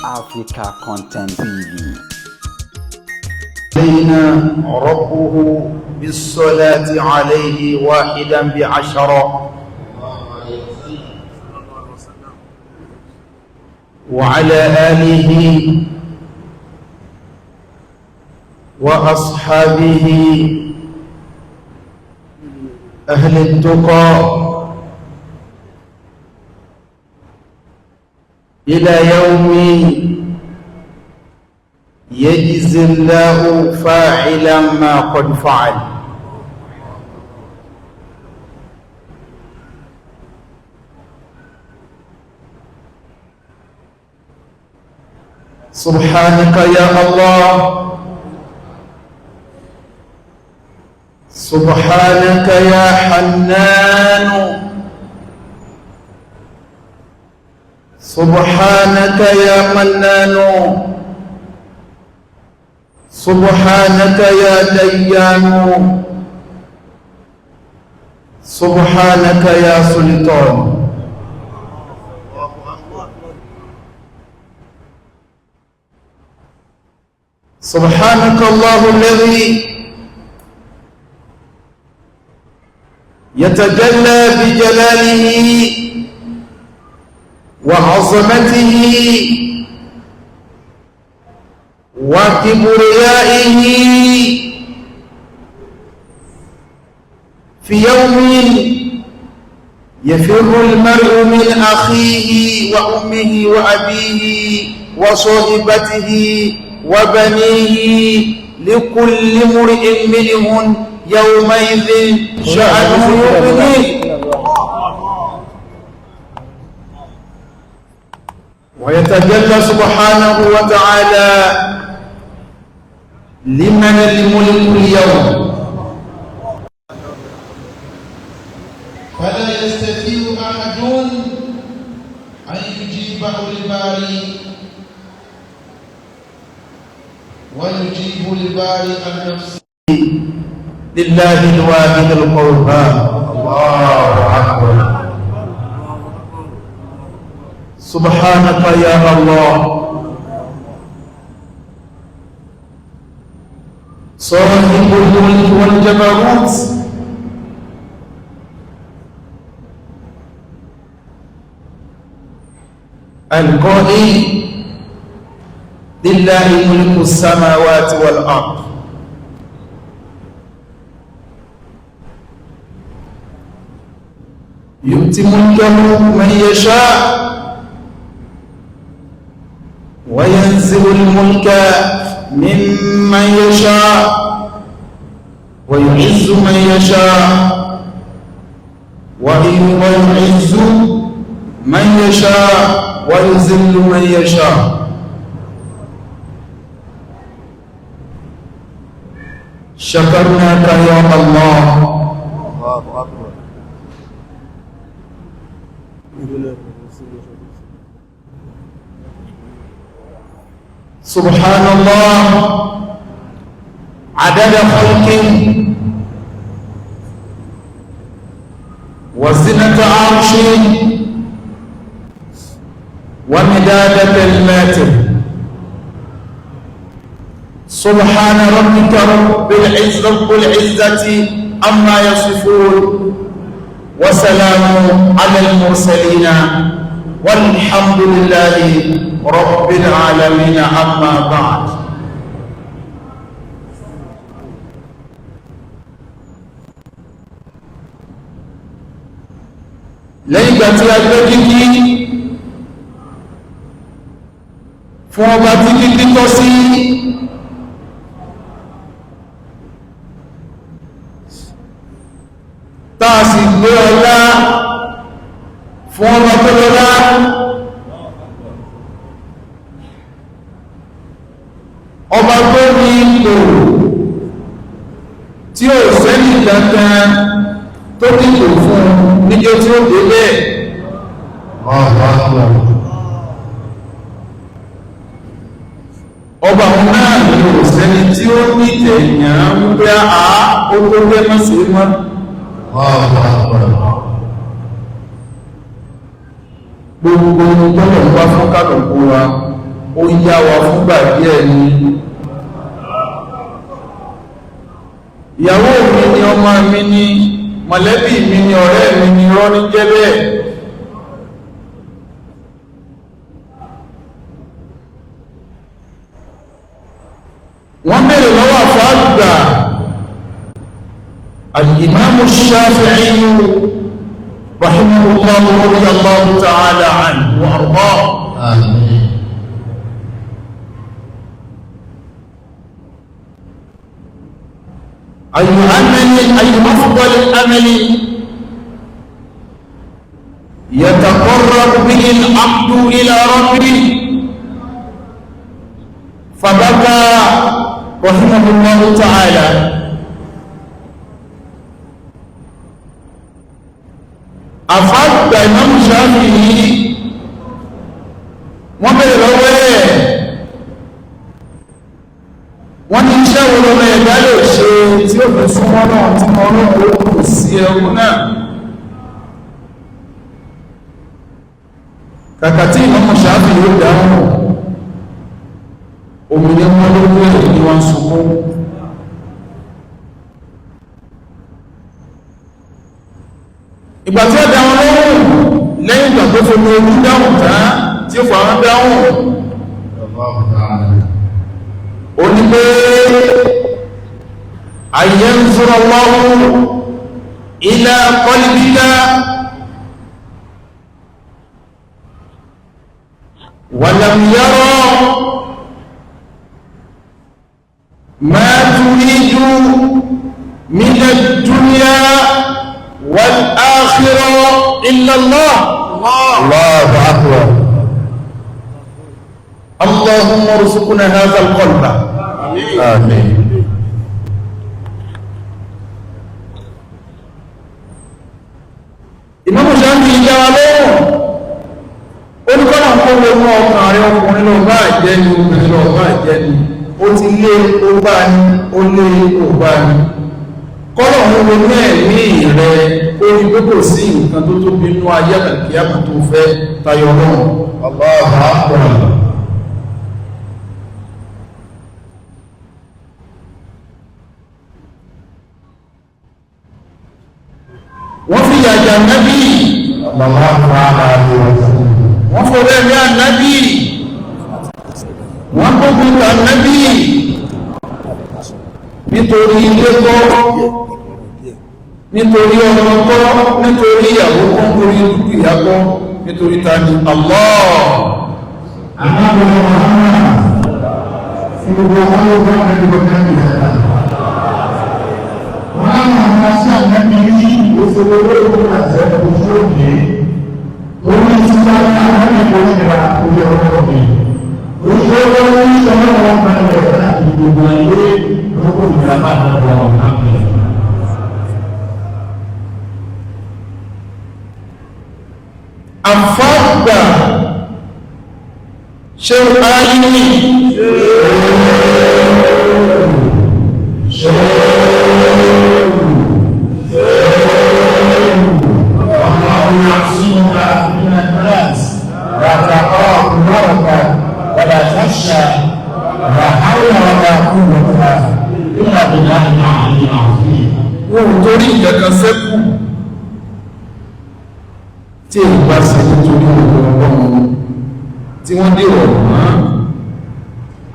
Africa Content TV. علينا ربه بالصلاة عليه واحدا بعشرة، وعلى آله وأصحابه أهل التقى إلى يوم يجزي الله فاعلا ما قد فعل. سبحانك يا الله، سبحانك يا حنان، سبحانك يا منان، سبحانك يا ديان، سبحانك يا سلطان. سبحانك الله الذي يتجلى بجلاله وعظمته وكبريائه في يوم يفر المرء من أخيه وأمه وأبيه وصاحبته وبنيه، لكل امرئ منهم يومئذ شأن يغنيه. ويتجلى سبحانه وتعالى لمن الملك اليوم. فلا يستطيع أحد أن يجيبه الباري ويجيب الباري عن نفسه. لله الواحد القهار. الله أكبر. سبحانك يا الله، صاحب الملك والجبروت، القائل: لله ملك السماوات والأرض. يؤتي ملكه من يشاء وينزع الملك ممن يشاء ويعز من يشاء ويعز من يشاء ويذل من يشاء. شكرناك يا الله. الله أكبر. سبحان الله عدد خلقه وزنة عرشه ومداد كلماته. سبحان ربك رب العزة عما يصفون، وسلام على المرسلين، والحمد لله رب العالمين. أما بعد، Lẹ́yìn ìgbà tí a gbé kíkí fún ọba tí kíkí tọ́ sí, táa sì gbé ọlá fún ọba tó lọ́lá, ọba tó ní ipò tí ó sẹ́ni kankan tó dìbò fún níjọ́ tí ó débẹ̀. الله أكبر. Ọba òun náà ni ò sẹ́ni tí ó ní tẹ̀yàn wípé a ó tó gbé mọ́ sí mọ́. الله أكبر. Gbogbo tọ́lọ̀ ń wá fún kálùkù wa, Ó yá wa fúngbà díẹ̀ ni. Ìyàwó mi ni, ọmọ mi ni, mọ̀lẹ́bí mi ni, ọ̀rẹ́ mi ni, irọ́ ní jẹ́ bẹ́ẹ̀. Wọ́n bèèrè lọ́wọ́ àfáàgbà al-Imam Shafi'i rahimahullahu radiyallahu ta'ala anhu wa arda. Àmín. أي أمل، أي أفضل الأمل يتقرب به العبد إلى ربه؟ فبكى رحمه الله تعالى. Àfáàgbà Imam Shafi'i, wọ́n bẹ̀rẹ̀ lọ́wọ́ ẹ̀, wọ́n ní iṣẹ́ wo lọ́mọ ẹ̀dá lè ṣe tí ó fi súnmọ́ náà tí wọ́n rọ̀ ó kò sí ẹrú náà? Kàkà tí Imam Shafi'i yóò dáhùn, òmìnir wọn ló gbé ní wọ́n sunkún. Ìgbà tí ó dá wọn lóhùn, lẹ́yìn ìgbà tó fi mú ojú dáhùn tán, tí ó fà wọn dáhùn, Allahu ta'ala. ó ní pé ayyanzura Allahu ila qalbika wa lam yara ma turidu min ad-dunya wal akhirah illa Allah. Allahu akbar. Allahumma arzuqna hadha al-qalba. Àmín. Imam Shafi'i ìjára lóhùn, oníkọ́nà kó wọnú ọkàn rẹ. Ọkùnrin lọ bá jẹ́ ni, obìnrin lọ bá jẹ́ ni, ó ti lé ó bá ní, ó lé ó bá ní, kọ́nà ń wọnú ẹ̀mí rẹ, ó rí pé kò sí nǹkan tó tóbi inú ayé àkàkíyàmà tó fẹ́ tayọ náà. Allahu akbar. Wọ́n fi yàjà nábì. Allahu ta'ala alayhi wa sallam. Wọ́n fọwọ́ ẹ̀mí ànábì, wọ́n gbógun ta ànábì nítorí ilé kọ́, nítorí ọmọ kọ́, nítorí ìyàwó kọ́, nítorí dúkìá kọ́, nítorí ta ni? Allah. Ànábì Muhammad, gbogbo ọlọ́gbọ́n ẹni gbogbo ẹni ìjẹta. Wọ́n á máa ma sí ànábì ní òṣèlú olóògbé àti ojú òní. Orí títa ní ànábì kò nira orí ọlọ́wọ́ mi. Orí ọlọ́wọ́ ní ọlọ́wọ́ máa ń rẹ̀ láti gbogbo ayé lóko ìgbà máa ń bọ̀ ọ̀hánmi. Àfáàgbà ṣe ayé الله يعصمك من الناس، لا تخاف دركا ولا تخشى، لا حول ولا قوة إلا بالله العلي العظيم. Wọn ò torí ìjẹ̀kan sẹ́kù tí èyí bá ṣe nítorí ọ̀rọ̀ Ọlọ́run tí wọ́n dé ọ̀rọ̀ mọ́.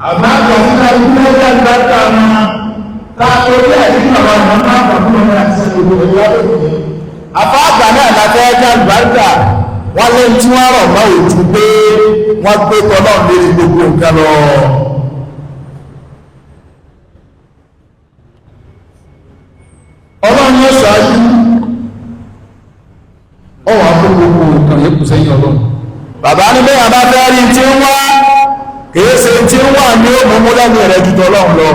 Àmọ́ àgbàsílẹ̀ ìdílé àgbàkà máa ta orí ẹ̀rí bàbá màmá àbúrò náà ti ṣe gbogbo ìyá lónìí. Àfáàgbà náà la fẹ́ dá àlùbáríkà wọ́n lé tí wọ́n rọ̀ mọ́ òjú pé wọ́n gbé tọ́lọ́run lórí gbogbo nǹkan lọ. Ọlọ́run yóò ṣáájú, ọwọ́ akó gbogbo nǹkan yóò kù sẹ́yìn Ọlọ́run. Bàbá ní bẹ́ẹ̀ bá fẹ́ rí tí ń wá, kìí ṣe tí ń wà ní òmùmú lẹ́nu rẹ̀ ju tọ́lọ́run lọ.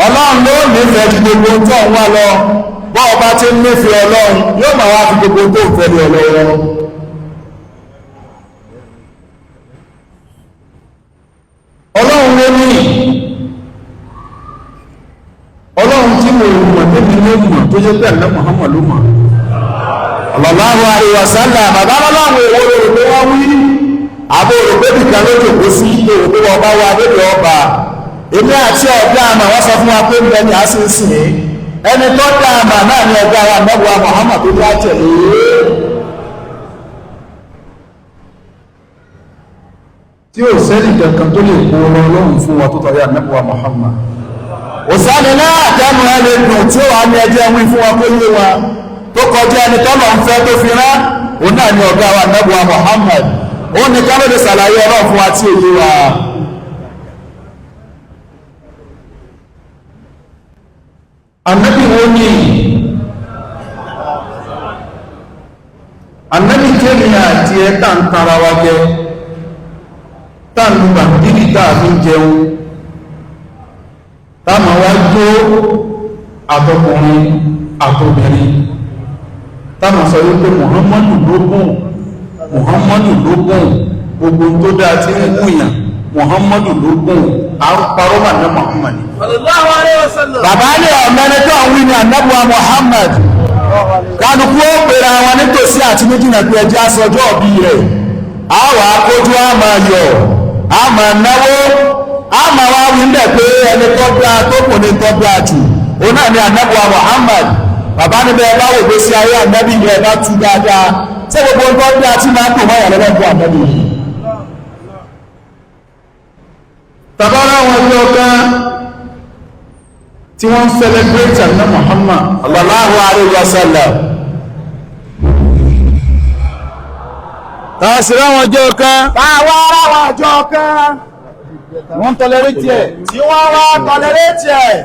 Ọlọ́run ló nífẹ̀ẹ́ ju gbogbo tó ń wá lọ. Bọ́ ọba tí ń nífẹ̀ẹ́ Ọlọ́run yóò máa wá fi gbogbo tó ń fẹ́ lé Ọlọ́run. Ọlọ́run ló ní Ọlọ́run tí mo mọ̀ tẹ́mi ló mọ̀, tó jẹ́ pé àlẹ́ Muhammad ló mọ̀. Sallallahu alaihi wasallam. Bàbá lọ́lọ́run èwo ló rò pé wọ́n wí, àbò rò pé bìkan ló jòkó sí. tó wò pé wọ́n bá wà lórí ọba. Èmi àti ọ̀gá àmà wọ́n sọ fún wa pé ń bẹ ní àṣìṣìn ẹni tó dá àmà náà ní ọ̀gá wa nẹ́bùwá Muhammad tó dá tẹ̀lé. Tí ò sẹ́nì kankan tó lè kó ọlọ́run fún wa tó tọrí ànẹ́bùwá Muhammad. Òsánì náà tẹnu ẹ lè dùn tí ó wà ní ẹjẹ́ wí fún wa kó yé wa tó kọjá ẹni tọ́lọ̀ ń fẹ́ tó fi rán òun náà ní ọ̀gá wa nẹ́bùwá Muhammad. Òun nìkan ló lè ṣàlàyé ọlọ́run fún wa tí ò yé wa. Ànábì wo ni Ànábì tẹ́mi àti ẹ tá ń tara wa jẹ, tá ń lu bàndínì tá a fi ń jẹun, tá máa wá jó àtọkùnrin àtobìnrin, tá máa sọ wípé Muhammadu ló gùn, Muhammadu ló gùn, gbogbo tó dáa tí ń gùnyàn Muhammadu ló gùn, à ń parọ́ mà ní Muhammadu. Bàbá ní ọ̀mẹ́ni tó ń wí ní ànábùwà Muhammad. Kálukú ó pèrè àwọn nítòsí àti ní jìnnà pé ẹjẹ́ aṣọjọ́ òbí rẹ̀. A wà á kójú á máa yọ̀, á máa náwó, á máa wá wí níbẹ̀ pé ẹni tó dáa tó kù ní tó dáa jù. Òun náà ní ànábùwà Muhammad. Bàbá níbẹ̀ bá wò gbé sí ayé ànábì yẹn bá tú dáadáa. Ṣé gbogbo nǹkan dáa tí máa ń dùn mọ́yà lọ́wọ́ fún ànábì yìí? Tàbára àwọn ẹgbẹ́ ọ̀gá tí wọ́n ń celebrate àná Muhammad Sallallahu alayhi wa sallam. Tàà sí ráwọn ọjọ́ kan. Táwa ráwọn àjọ kan Wọ́n tọlẹrétì ẹ̀. tí wọ́n wá tọlẹrétì ẹ̀.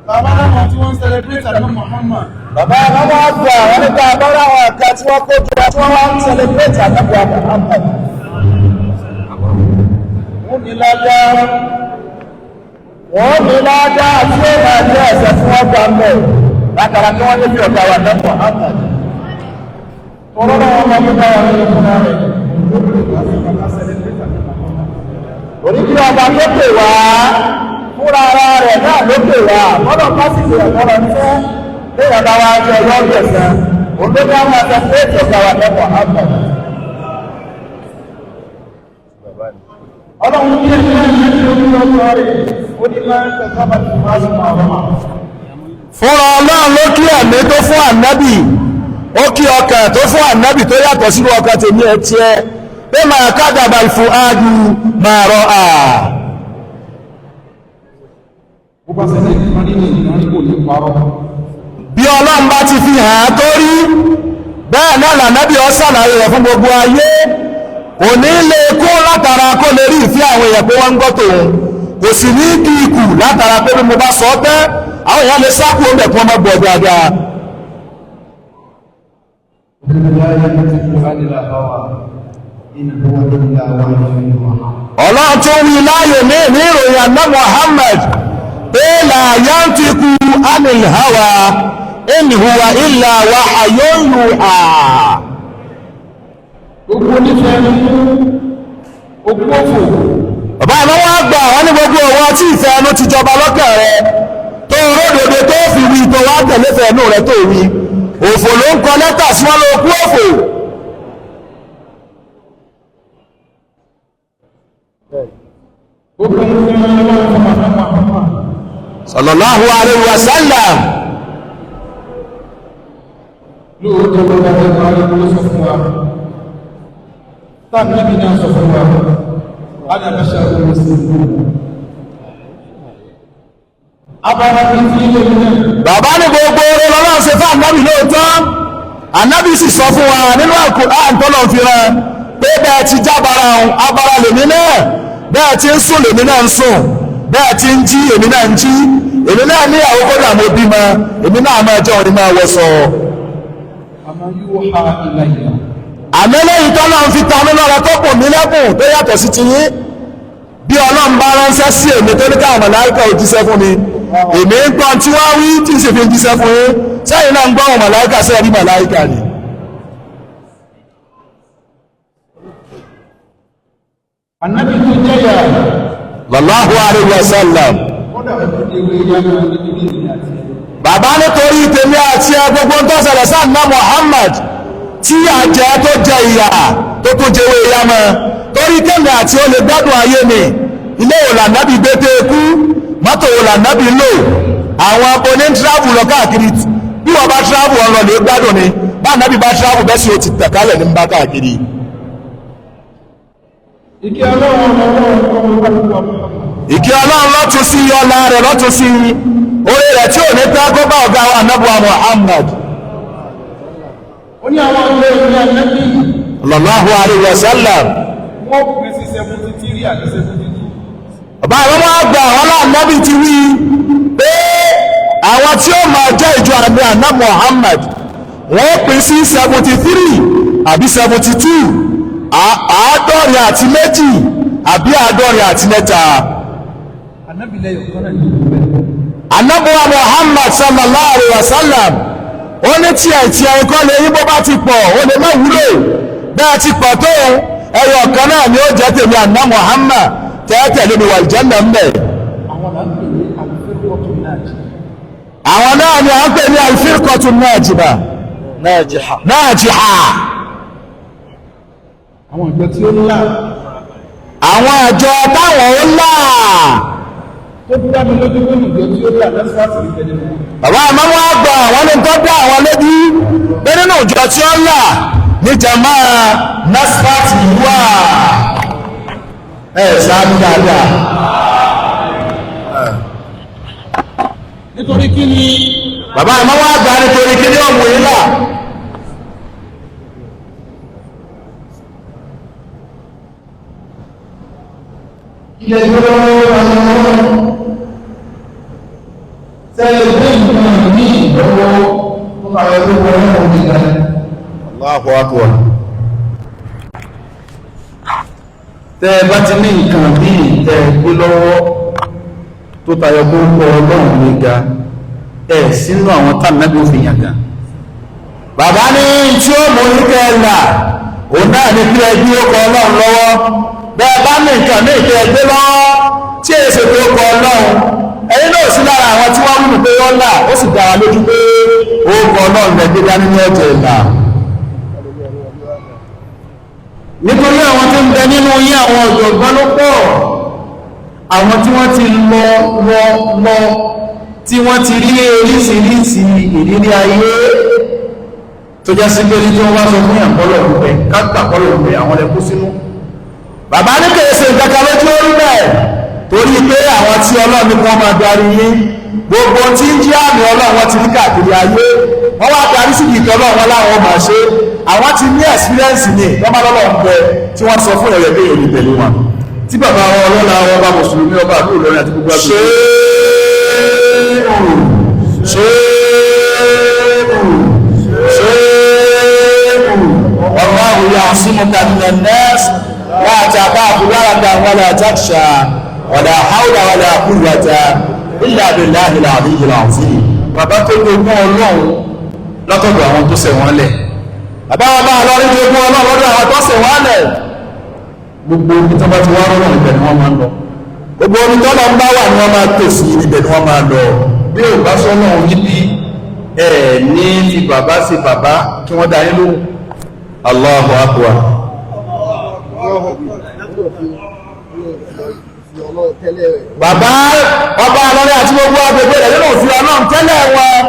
Bàbá láwọn tí wọ́n ń celebrate àná Muhammad. Bàbá bàbá àgbà wọn nípa abọ́lá àwọn àga tí wọ́n kó jọ tí wọ́n wá ń celebrate ànábì Muhammad. Wọ́n ní ládàá. Wọ́n ní ládàá tí ó máa jẹ́ ẹ̀sẹ̀ tí wọ́n gbà mẹ́ látara kí wọ́n lè fi ọ̀gá wa náà Muhammad. Tọ́lọ́ náà wọ́n máa ń bá wa lórí fúnra rẹ̀. Orí kí ọba tó pè wá fúnra ara rẹ̀ náà ló pè wá bọ́dọ̀ pásítì ẹ̀kọ́ lọ fún léèyàn bá wa jẹ ọjọ́ gbẹ̀sán òun ló dá wọn celebrate ọ̀gá wa náà Muhammad. Ọlọ́run ní ẹgbẹ́ ìlú ní ọjọ́ rẹ̀ ó ní máa ń tẹ̀sábà tó máa ń mọ̀ ọ̀rọ̀. Fúnra ọlọ́run ló kí ẹ̀mí tó fún ànábì, ó kí ọkàn tó fún ànábì tó yàtọ̀ sínú ọkàn tèmi ẹ̀ tiẹ̀ pé máa kádàbà ìfún áàdù máa rọ à. Bó bá ṣẹlẹ̀ nǹkan nínú ìran kò ní parọ́. Bí ọlọ́run bá ti fi hàn án tó rí bẹ́ẹ̀ náà lànábì ó ṣàlàyé rẹ̀ fún gbogbo ayé. Kò ní lè kú látara kó lè rí ìfẹ́ àwọn èèyàn pé wọ́n ń gbọ́ tòun, kò sì ní kí ikù látara pé bí mo bá sọ ọ́ tẹ́ àwọn èèyàn lè sákú oúnjẹ kí wọ́n má gbọ́ dáadáa. Ọlọ́run tó wí láàyè ní ní ìròyìn àná Muhammad pé la yantiku anil hawa in huwa illa wahyun yuha. Gbogbo onífẹ́ mú ogún òfò. Bàbá àmọ́ wọ́n gbà wọ́n ní gbogbo ọwọ́ tí ìfẹ́ ẹnu ti jọba lọ́kàn rẹ tó ródòdó tó fi wí tó wá tẹ̀lé fẹ́ ẹnu rẹ tó wí òfò ló ń kọ lẹ́tà sí wọn ló kú òfò. Gbogbo onífẹ́ ọlọ́run fún àná Muhammad. Sallallahu alayhi wa sallam. Lóòótọ́ ló bá tẹ́lẹ̀ wá ló sọ fún wa. Táàbí níbi náà sọ fún wa. Ana basharun mislukum. Abara mi ti ilé mi náà. Bàbá ní gbogbo oore lọ́lọ́run ṣe fún ànábì lóòótọ́. Ànábì sì sọ fún wa nínú Al-Qur'an tó lọ́n fi rán pé bẹ́ẹ̀ ti jábára òun abara lèmi náà, bẹ́ẹ̀ ti ń sùn lèmi náà ń sùn, bẹ́ẹ̀ ti ń jí èmi náà ń jí, èmi náà níyàwó kódà mo bímọ, èmi náà máa jẹ́ òní máa wọṣọ. Àmọ́ yóò ha ilayya. Àmọ́ lẹ́yìn tọ́lọ́run fi ta mí lọ́rẹ tó pò mí lẹ́bùn tó yàtọ̀ sí ti yín, bí Ọlọ́run bá ránṣẹ́ sí èmi tó ní káwọn màláíkà ò jíṣẹ́ fún mi, Èmi ń gbọ́ tí wọ́n wí tí ń ṣe fi ń jíṣẹ́ fún yín. Sẹ́yìn náà ń gbọ́ àwọn màláìkà, sẹ́yìn rí màláìkà ni? Ànábì tó jẹ́yà. Sallallahu alaihi wasallam. Kódà ó ti ewé yára nítorí èmi àti ẹ̀. Bàbá, nítorí tèmi àti ẹ, gbogbo tó ṣẹlẹ̀ sáà Muhammad tí àjẹ́ tó jẹ ìyà tó tó jẹ ewé ìyá mọ́, torí tèmi àti ó lè gbádùn ayé mi. Ilé wo lànàbì gbé tó kú? Mọ́tò wo lànàbì lò? Àwọn oní travel lọ káàkiri. Bí wọ́n bá travel ọ̀rọ̀ lè gbádùn ni. Bá ànàbì bá travel bẹ́ẹ̀ sì, ó ti tẹ̀kálẹ̀ ní bá káàkiri. Ìkẹ́ Ọlọ́run, ọmọ Ọlọ́run kọ́ mọ́ bá gbogbo àwọn. Ìkẹ́ Ọlọ́run lọ́tún sí, ọlá rẹ̀ lọ́tún sí, orí rẹ̀ tí ò ní tẹ́ kó bá ọ̀gá wa ànábì Muhammad. Ó ní àwọn ilé ìwé Ànábì Sallallahu alaihi wasallam. wọ́n pín sí 73 àti 72. Ọba àwọn ọmọ àgbà àwọn aláàbí ti wí pé àwọn tí ó máa jẹ́ ìjọ àmì àná Muhammad, wọ́n pín sí 73 àbí 72, 72 àbí 73. Ànábì lẹ́yọ̀ kan náà ní ìlú bẹ́ẹ̀. Ànábì Muhammad sallallahu alaihi wasallam, ó ní tiẹ̀ tiẹ̀ kọ́ lè yín, bó bá ti pọ̀ ó lè má wúlò. Bẹ́ẹ̀ ti pọ̀ tó, ẹyọ kan náà ni ó jẹ́ tèmi àná Muhammad tẹ́tẹ̀lé mi wà Jánnà ń bẹ̀. Àwọn là ń pè ní al-firqatu najiya. Àwọn náà ni à ń pè ní al-firqatu najiba. Najiha. Najiha. Àwọn ìjọ tí ó là. Àwọn àjọ táwọn ó là. Tó dá mi lójú pé ìjọ tí ó là lẹ́sàásì ní tẹ̀lé wọn. Bàbá àmọ́ àgbà àwọn ní tó dá àwọn lójú pé nínú ìjọ tí ó là ní jama Nasfat wà. Ẹ sáájú dáadáa. Nítorí kí ni? Bàbá àmọ́ àgbà, nítorí kí ní ọ̀mù yìí là? Ilẹ̀ tó lọ́wọ́ sẹ́yìn gbé nǹkan ní ìlọ́wọ́ tó kàwé tó wọlé òun nìkan. Allahu akbar. Tẹ́ ẹ bá ti ní nǹkan míì tẹ́ ẹ gbé lọ́wọ́ tó tayọ kó kọ Ọlọ́run ní ga, ẹ sínú àwọn tánàbí òfin yàgàn. Bàbá ní tí ó mú ní kẹ́ ẹ là, òun náà ní kí ẹ gbé ó kọ Ọlọ́run lọ́wọ́. Bẹ́ẹ̀ bá ní nǹkan ní ìkẹ́ ẹ gbé lọ́wọ́ tí èsì tó kọ Ọlọ́run, ẹ̀yin náà sí lára àwọn tí wọ́n wúlò pé ó là. Ó sì dára lójú pé ó kọ Ọlọ́run lẹ gbé dání ní ọjọ́ ìlà. Nítorí àwọn tí ń bẹ nínú yín, àwọn ọ̀jọ̀gbọ́n ló pọ̀, àwọn tí wọ́n ti lọ lọ lọ, tí wọ́n ti rí oríṣiríṣi ìrírí ayé, tó já sí pé ní tí wọ́n bá sọ fún yàn kọ́lọ̀ ń bẹ, kágbà kọ́lọ̀ ń bẹ, àwọn lẹ kó sínú. Bàbá ní kèé ṣe nǹkan kan lójú orí bẹ́ẹ̀, torí pé àwọn tí Ọlọ́run ní kí wọ́n máa darí yín, gbogbo tí ń jí àmì Ọlọ́run wọn ti rí káàkiri ayé. Wọ́n wá darí sí ìtọ́ Ọlọ́run wọn láwọn máa ṣe. Àwọn ti ní experience ní wọ́n bá lọ́lọ́run bẹ tí wọ́n sọ fún ẹ̀rẹ̀ bẹ́ẹ̀ ní pẹ̀lú wọn. Tí bàbá wọn ọlọ́lá wọn bá mùsùlùmí ọba àbúrò Ìlọrin àti gbogbo àgbègbè. Ṣéèrù, ṣéèrù, ṣéèrù. Wallahu ya'simuka minan nas, la takhafu darakan wala takhsha, wala hawla wala quwwata illa billahi al-aliyyil azim. Bàbá tó jogún Ọlọ́run látọ̀dọ̀ àwọn tó ṣẹ̀ wọ́n lẹ̀. Bàbá wa máa lọ rí jogún Ọlọ́run lọ́dọ̀ àwọn tó ṣẹ̀ wọ́n lẹ̀. Gbogbo ibi tó bá ti wá rọ́rùn, ibẹ̀ ni wọ́n máa ń lọ. Gbogbo omi tọ́lọ ń bá wà ní wọ́n máa tòsí, ibẹ̀ ni wọ́n máa lọ. Bí ò bá sọ́nà níbi ẹ̀ ní fi bàbá sí bàbá kí wọ́n dá yín lóhùn. Allahu akbar. Bàbá ọba alọ́rẹ́ àti gbogbo agbègbè rẹ̀, nínú òfin Ọlọ́run tẹ́lẹ̀ wọn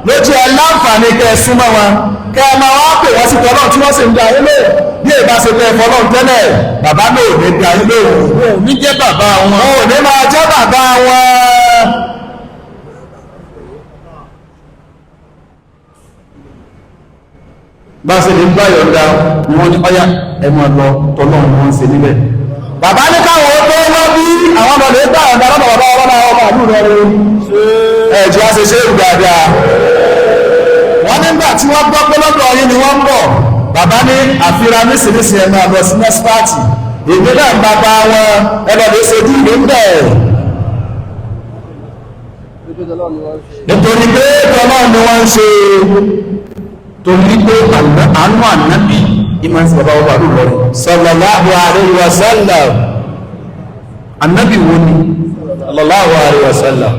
ló jẹ́ ẹ láǹfààní kẹ́ ẹ súnmọ́ wọn, kẹ́ ẹ máa wá pè wọ́n sí tọ́lọ́run tí wọ́n sì ń da yín lóhùn. Bí èyí bá ṣe pé ẹ̀fọ́ Ọlọ́run tẹ́lẹ̀, bàbá náà ò ní da yín lóhùn. Wọn ò ní jẹ́ bàbá wọn. Wọn ò ní máa jẹ́ bàbá wọn. Bá a ṣe lè gbá yọ̀ǹda ni wọ́n ní ọ̀yá ẹ máa lọ, tọ́lọ́run ni wọ́n ń ṣe níbẹ̀. Bàbá ní káwọn tó wọ́n bí àwọn ọmọ lè gbà ọ̀dà lọ́dọ̀ bàbá ọlọ́dà ọmọ àdúrà rẹ̀. Ẹ̀jẹ̀ á ṣe ṣe é dáadáa. Wọ́n nígbà tí wọ́n gbọ́ pé lọ́dọ̀ yín ni wọ́n ń bọ̀, bàbá ní àfihàn nísinsìnyí ẹ máa lọ sí nẹ́sípáàtì, èmi náà ń bàbá wọn, ẹ lọ lè ṣojú ìlú ń bẹ̀. Nítorí pé tọ́lọ́run ni wọ́n ń ṣe. Torí pé àánú ànábì ìmọ̀ sí bàbá ọba àdúgbò rẹ̀. Sallallahu alayhi wa sallam. Ànábì wo ni? Sallallahu alayhi wa sallam.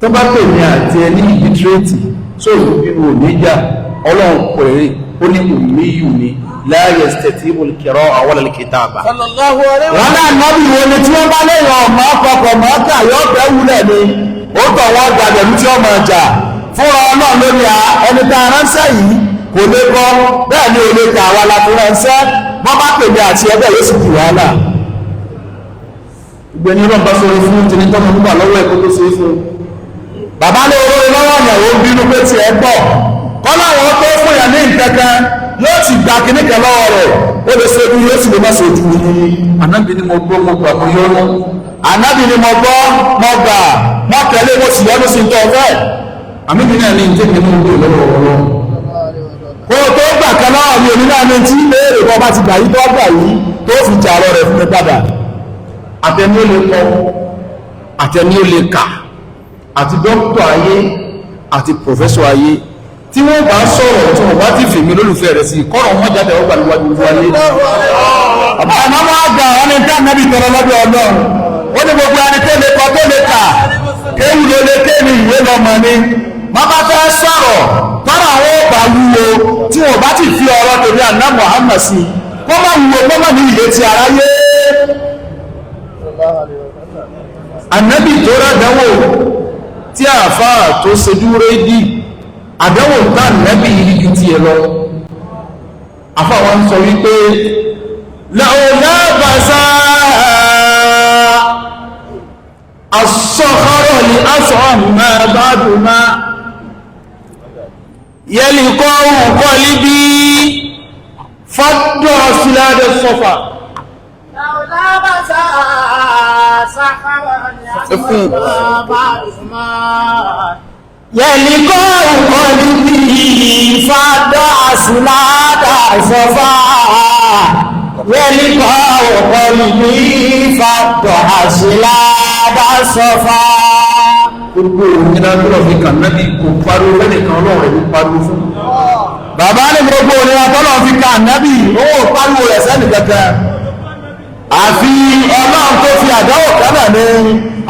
Tó bá pè ní àti ẹni ìdítírẹ́tì sóòlù bínú òníjà ọlọ́run pẹ̀lú ó ní òmíyù ni la yastati'u al-qira'a wala al-kitaba. Wọ́n náà nábì wo ni tí wọ́n bá lẹ́yìn ọmọ ọkọ̀ mọ́ọ́kà yóò fẹ́ wúlẹ̀ ni ó tọ̀ wọ́n gbàgbẹ̀rú tí ó máa jà fúnra ọlọ́run lórí a ẹni tá a ránṣẹ́ yìí kò lè kọ́ bẹ́ẹ̀ ni ò lè kà wá la fi ránṣẹ́. Wọ́n bá pè mí àti ẹgbẹ́ yóò sì di wàhálà. Ìgbẹ́ni ọlọ́run bá sọ̀rọ̀ fún tẹni tọ́mọ nígbà lọ́wọ́ ẹ̀kọ́ tó ṣe é fún. Bàbá ní olórí lọ́wọ́ ìyàwó ń bínú pé tiẹ̀ pọ̀ kọ́lá àwọn tó fún yàn ní nǹkankan yóò ti gba kinní kan lọ́wọ́ rẹ̀, ó lè ṣojú yóò sì lè má ṣojú. Ànábì ni mo gbọ́ mo gbà mo yọ́nú. Ànábì ni mo gbọ́ mo gbà mo tẹ̀lé mo sì yọ́nú sí tó fẹ́. Àmì náà ní ìtẹ́kẹ̀ẹ́ mú un lọ́wọ́ ọlọ́run. Kó o tó gbà kan lọ́wọ́ mi, èmi náà ní tí léèrè bọ́ bá ti gbà yí tó gbà yí tó fi jà ọ̀rọ̀ rẹ̀ fún mi padà. Àtẹni ó lè kọ, àtẹni ó lè kà, àti dókítà ayé àti pòfẹ́sọ̀ ayé tí wọ́n bá sọ̀rọ̀ tí wọ́n bá ti fèmí lólùfẹ́ rẹ̀ sí kọ́rọ̀ wọn jáde ọgbà níwájú ojú ayé. Ọba àmọ́ wọn gbà wọn ní tá nàbì tọrọ lọ́dọ̀ Ọlọ́run, ó ní gbogbo ẹni tó lè kọ tó lè kà kéwù ló lè ké ní ìwé lọ́mọ ni wọ́n bá fẹ́ sọ̀rọ̀ tọ́rọ̀ àwọn ọba wúwo tí wọ́n bá ti fi ọ̀rọ̀ tèmi àná Muhammad sí kó má wúwo kó má ní ìwé ti aráyé. Ànábì tó rádánwò tí àáfàá tó ṣojú rédí àdánwò tá ànábì yìí ju tiẹ̀ lọ. Àfáà wọn sọ wípé làwòlá bàṣà asọ́kọ́rọ̀ ní aṣọ àmà bàdùnmá yẹlìkọ́ òkọ́ líbi fọ́dọ̀ síládẹ̀ sọ́fà. Yẹ̀lìkọ́ òkọ́ líbi fọ́dọ̀ síládẹ̀ sọ́fà. Yẹ̀lìkọ́ òkọ́ líbi fọ́dọ̀ síládẹ̀ sọ́fà. Gbogbo òmìnira tó lọ fi kàn nábì kò pariwo fẹ́nìkan, ọlọ́run rẹ̀ ló pariwo fún. Bàbá ní gbogbo òmìnira tó lọ fi kàn nábì owó pariwo rẹ̀ sẹ́nì kankan. Àfi ọlọ́run tó fi àdáwò kánà ní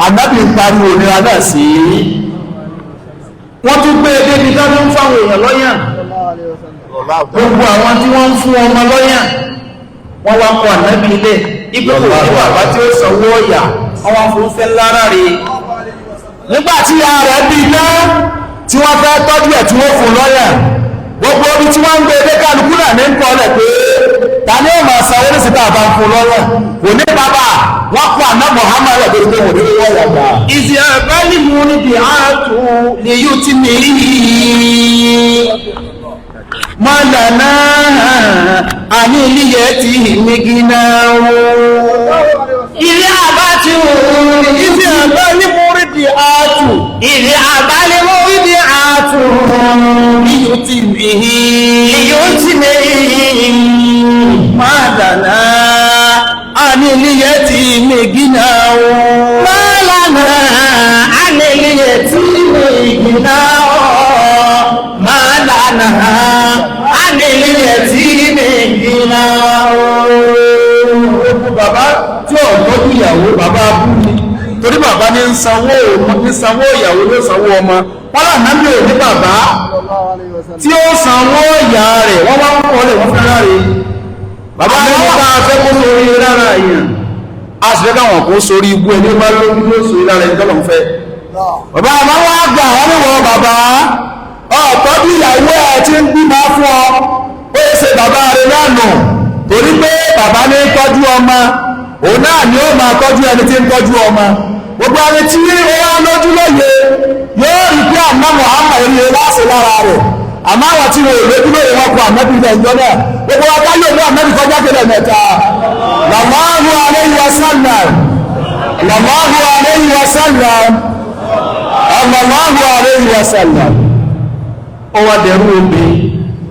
ànábì ń pariwo òmìnira náà sí. Wọ́n tún gbé e débi dájú ń fáwọn èèyàn lọ́yàn. Gbogbo àwọn tí wọ́n ń fún ọmọ lọ́yàn wọ́n wá kọ ànábì ilé ipò kò ní bàbá tí ó sanwó ọ̀yà wọ́n wá fún fẹ́ lára rè. Nígbà tí ìyá rẹ̀ bí iná tí wọ́n fẹ́ tọ́jú ẹ̀ tí wọ́n fún lọ́yàn, gbogbo omi tí wọ́n ń gbé dé kálukú náà ní ń kọ́ lẹ̀ pé ta ni ó máa sanwó ní síta àbá ń fún lọ́yàn, kò ní bàbá wọ́n kọ àná Muhammad rẹ̀ torí pé wọ́n ní wọ́n yà gbà. Ìsì àbálìmú níbi ààtò lè yóò ti ní Mọ́lànà àní ilé ti mìgínà Ilé àbá ti òun ìsì àbálìmú níbi ààtò Ilé àbálìmú níbi ààtò lè yóò ti ní lè yóò ti ní Mọ́lànà àní ilé ti mìgínà Mọ́lànà àní ilé ti mìgínà Mọ́lànà àní ilé ti mìgínà. Gbogbo bàbá tí ò tọ́jú ìyàwó bàbá abú ni, torí bàbá ní ń sanwó ní sanwó ìyàwó ló sanwó ọmọ. Wọ́n là náà mi ò ní bàbá tí ó sanwó ìyá rẹ̀, wọ́n wá ń kọ́ lẹ̀ wọ́n fẹ́ ráre. Bàbá ní bá a fẹ́ kó sórí rárá èèyàn, a sì fẹ́ káwọn kó sórí ibú ẹni bá lójú ló sórí lára ẹni tọ́lọ̀ ń fẹ́. Bàbá àmọ́ wá gbà wọ́n ní wọ́n bàbá ọ̀tọ́jú ìyàwó ẹ̀ tí ń bímọ fún ọ, ó ṣe bàbá rẹ̀ lánàá torí pé bàbá ní tọ́jú ọmọ, òun náà ni ó máa tọ́jú ẹni tí ń tọ́jú ọmọ. Gbogbo ẹni tí ó wá lójú lóye yóò rí pé àná Muhammad rí e láṣẹ lára rẹ̀, àmọ́ àwọn tí wọn ò lójú lóye wọn kọ ànábì ilẹ̀ ìjọ náà. Gbogbo wa káyọ̀ ní ànábì kọjá kẹlẹ̀ mẹ́ta. Sallallahu alayhi wa sallam, sallallahu alayhi wa sallam, sallallahu alayhi wa sallam. Ó wá dẹrú obì,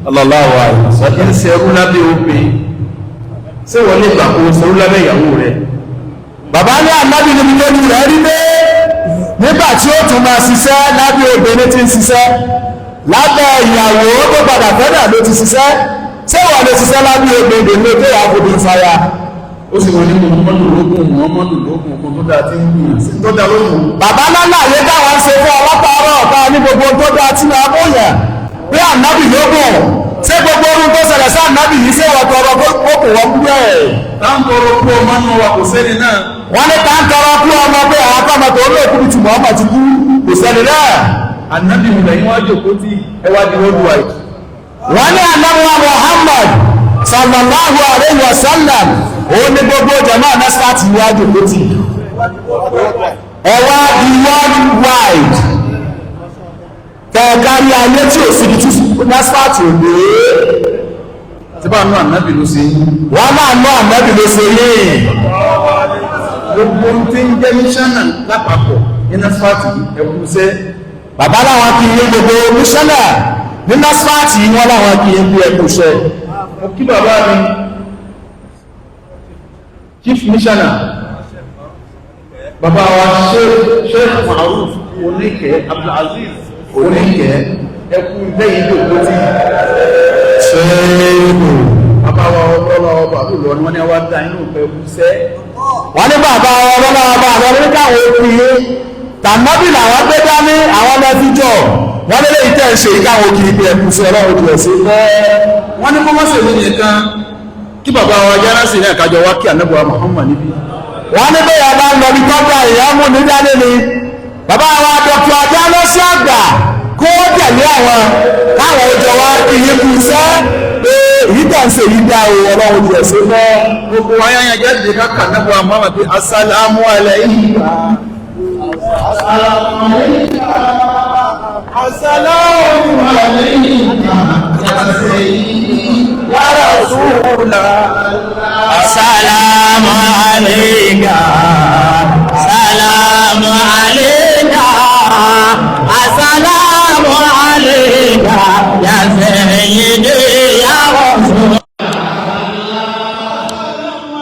Sallallahu alayhi wa sallam. ń ṣerú lábẹ́ obì. Ṣé wọ́n lè gbà kó o ṣerú lábẹ́ ìyàwó rẹ̀? Bàbá ní ànábì níbi tó ní rẹ̀ rí pé nígbà tí ó tún máa ṣiṣẹ́ lábẹ́ obìnrin tí ń ṣiṣẹ́ lábẹ́ ìyàwó tó padà fẹ́dà ló ti ṣiṣẹ́. Ṣé wọ́n lè ṣiṣẹ́ lábẹ́ obìnrin ló tó yàgò bí fàyà? Ó sì wọ́n ní Muhammadu lógún, Muhammadu lógún, ọkùn tó dáa tí ń gbìyànjú sí tó dáa lógún. Bàbá lálàyé táwọn ń ṣe fún ọlọ́pàá ọ̀tá ní gbogbo tó dáa tí máa bóyá pé ànábì lógún. Ṣé gbogbo orun tó ṣẹlẹ̀ sí ànábì yìí, ṣé wọ́n tọrọ kó kò wọ́n kú ẹ̀? Táǹtọrọ kú ọmọ nù wa kò sẹ́ni náà. Wọ́n ní táǹtọrọ kú ọmọ pé àwọn akọ́mọ tó lè kú bí ti Muhammad ti kú, kò sẹ́ni náà. Ànábì mi lẹ́yìn wá jòkó tí ẹ wá di worldwide. Wọ́n ní ànábì wa Muhammad sallallahu alayhi wa sallam, òun ní gbogbo jama nasfat wá jòkó tí ẹ wá di worldwide kẹ̀ẹ̀kárí ayé tí ò síbi tí nasfat ò dé. Tí bá nú ànábì ló ṣe yín. Wọ́n máa ná ànábì ló ṣe yín. Gbogbo ohun tí ń jẹ́ mísánà lápapọ̀ ní nasfat ẹ̀kú sẹ́. Bàbá láwọn kì í gbogbo mísánà ní nasfat, wọ́n láwọn kì í bí ẹkú iṣẹ́. Mo kí bàbá mi chief missioner, bàbá wa Sheikh Maruf Oníkẹ́ Abdulaziz Oníkẹ́, ẹkú lẹ́yìn lòkó tí Ṣéèkù. Bàbá wa ọlọ́lá ọba àlùlọ ni wọ́n ní wá dá inú ìpẹ́ ẹkú sẹ́. Wọ́n ní bàbá ọlọ́lá ọba àwọn oníkàwé òkú yìí tànàbì làwọn gbé dání, àwọn ọmọ fi jọ wọ́n lé léyìí tẹ̀ ń ṣe ìkáwọn kiri pé ẹkú sí ọlọ́run jù ẹ̀ sí. Wọ́n ní kọ́mọ́sẹ̀ mi nìkan kí bàbá wa yára sí ní àkájọ wá kí ànábì wa Muhammad níbí. Wọ́n ní bẹ́ẹ̀ bá ń lọ bí tọ́jà ìyá mú ní dání ni bàbá wa Dr. Ajá lọ sí àgbà kó tẹ̀lé àwọn káwọn ọjọ́ wa kí yín kú iṣẹ́ pé èyí tẹ̀ ń ṣe yìí dá o, ọlọ́run jù ẹ̀ sí fẹ́. Gbogbo wa yáyà jáde ká kà ànábì wa Muhammad pé assalamu alayka. Assalamu alayka ya sayyidi ya Rasulallah. Assalamu alayka, salamu alayka, assalamu alayka ya sayyidi ya Rasul. Assalamu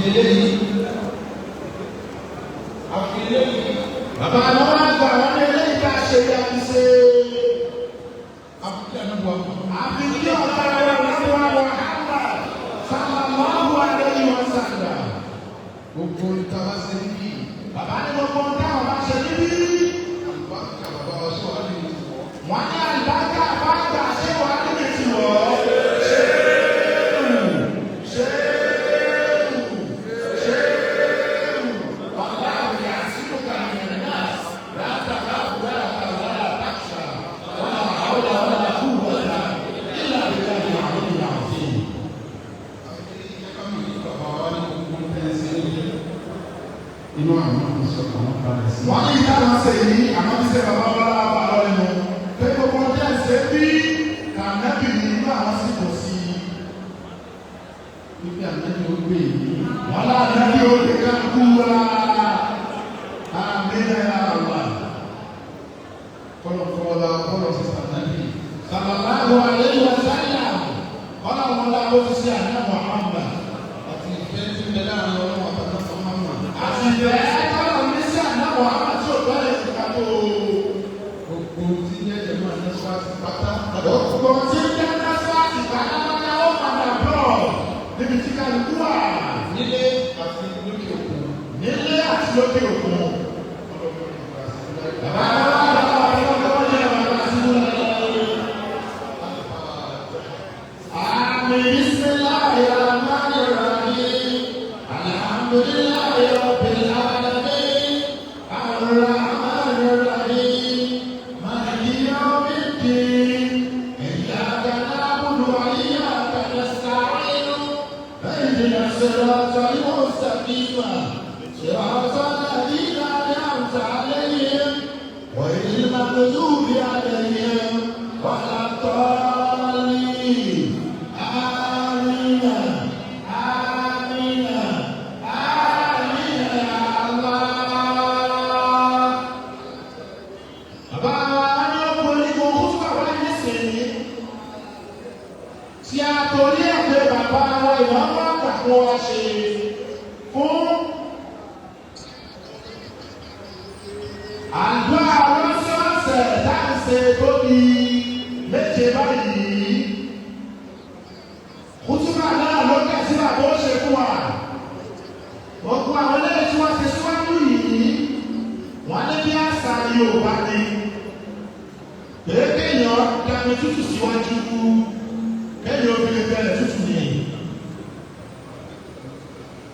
eléyìí àfi eléyìí. Bàbá àwọn àgbà wọn ní eléyìí tá a ṣe yá ti ṣe. Àfi kí ànábì wa Àfi kí ọ̀gá wa lọ́wọ́ Muhammad sallallahu alayhi wa sallam. Gbogbo ìta bá ṣe níbí. Bàbá ní gbogbo táwọn bá ṣe níbí. Àlùbáríkà bàbá wa ṣọ́ wa nínú ìwọ. Wọ́n ní àlùbáríkà bá gbà ṣé wàá nínú ìwọ. Ṣéèwù ṣéèwù ṣéèwù wàhálà yàtúkà nìyẹn látàkà wàlà wàlà tàkṣà wàlà àwòlà wàlà kúwàlà ìlà ìlà ìlà ìlà ìlà. Àfi kí ká mọ̀ ní bàbá wa ní gbogbo tẹ́ ṣe níbí. Inú àwọn ìṣọ̀kan wọn balẹ̀ sí. Wọ́n ní ìdáná ṣe yìí àmọ́ bí ṣe bàbá wọn lára bá lọ nínú pé gbogbo ọjọ́ ìṣe bí kànábì nínú àwọn sì kò sí i. Ibi ànábì ó gbé yìí. Wọ́n lára bí ó lè ká kú wa àmì àwà. Kọ́lọ̀ kọ́lá kọ́lọ̀ sísà nábì. Sallallahu alayhi wa sallam kọ́lá wọn la ó ti ṣe àná Muhammad. Àti ìfẹ́ tí ń bẹ láàrin ọlọ́run àtàkùn Muhammad. Àti ìfẹ́ kọ́lá mi sí àná Muhammad tí ò bá lè fi ká tó. Gbogbo tí ní ẹ̀jẹ̀ máa ní sọ́ọ̀tì pátá. Gbogbo tí ń dáná sọ́ọ̀tì pátápátá ó padà bọ̀ níbi tí kálukú wà. Nílé àti lókè òkun. Nílé àti lókè òkun. Ọlọ́run ìgbà sí láyé. Bàbá wa bàbá wa bàbá wa ní bàbá sí láyé. Àmì bismillahir rahmanir rahim. Alhamdulillahi rabbil alamin. Arrahmanir rahim. Maliki yawmiddin. Iyyaka na'budu wa iyyaka nasta'in. Ihdinas siratal mustaqim. Siratal ladzina an'amta 'alaihim ghayril maghdubi 'alaihim waladdallin. Àmín. Àmín. Àmín ya Allah. Bàbá wa ní ọkùnrin kò kútu bàbá yìí sìn tí a torí ẹ̀ pé bàbá wa ìmọ̀ọ́mọ́ àgbà kó wa ṣe fún àdúrà lọ́sọ̀ọ̀sẹ̀ láǹṣe tó di méje báyìí. Kútúbà náà ló kẹ́ sí bàbá ó ṣe fún wa. Gbogbo àwọn eléyìí tí wọ́n ṣe síwájú yìí, wọ́n ní bí àṣà Yorùbá ni. Kéèkéèyàn dami tútù síwájú, kéèyàn obìnrin bẹ̀rẹ̀ tútù ni.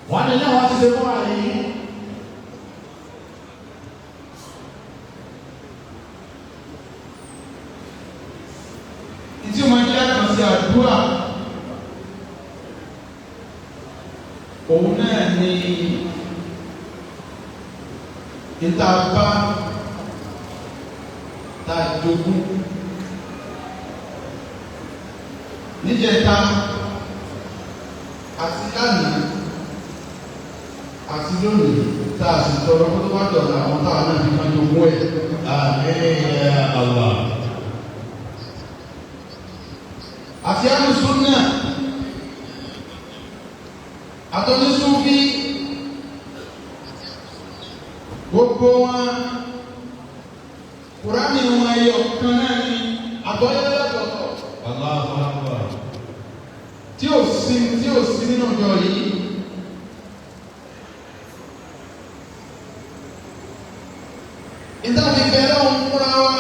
Wọ́n ní náà wọ́n ti ṣe fún wa yìí. Ìtí ó máa jẹ́ àkànṣe àdúrà. Òun náà ni ìta bá ta jogún. Níjẹta àti lánàá àti lónìí tá a sì tọrọ kó tó bá dọ̀la àwọn táwa náà fi máa jogún ẹ̀. Àmín ya Allah. Àti alùsùnà àtọ́nísúnfí gbogbo wọn kùránì wọn ẹyọ kan náà ni àgbọ́yé lọ́tọ̀ọ̀tọ̀. Allahu Akbar. Tí ò sí nínú ìjọ yìí. Ìtàbí bẹ̀rẹ̀ òun fúnra wa.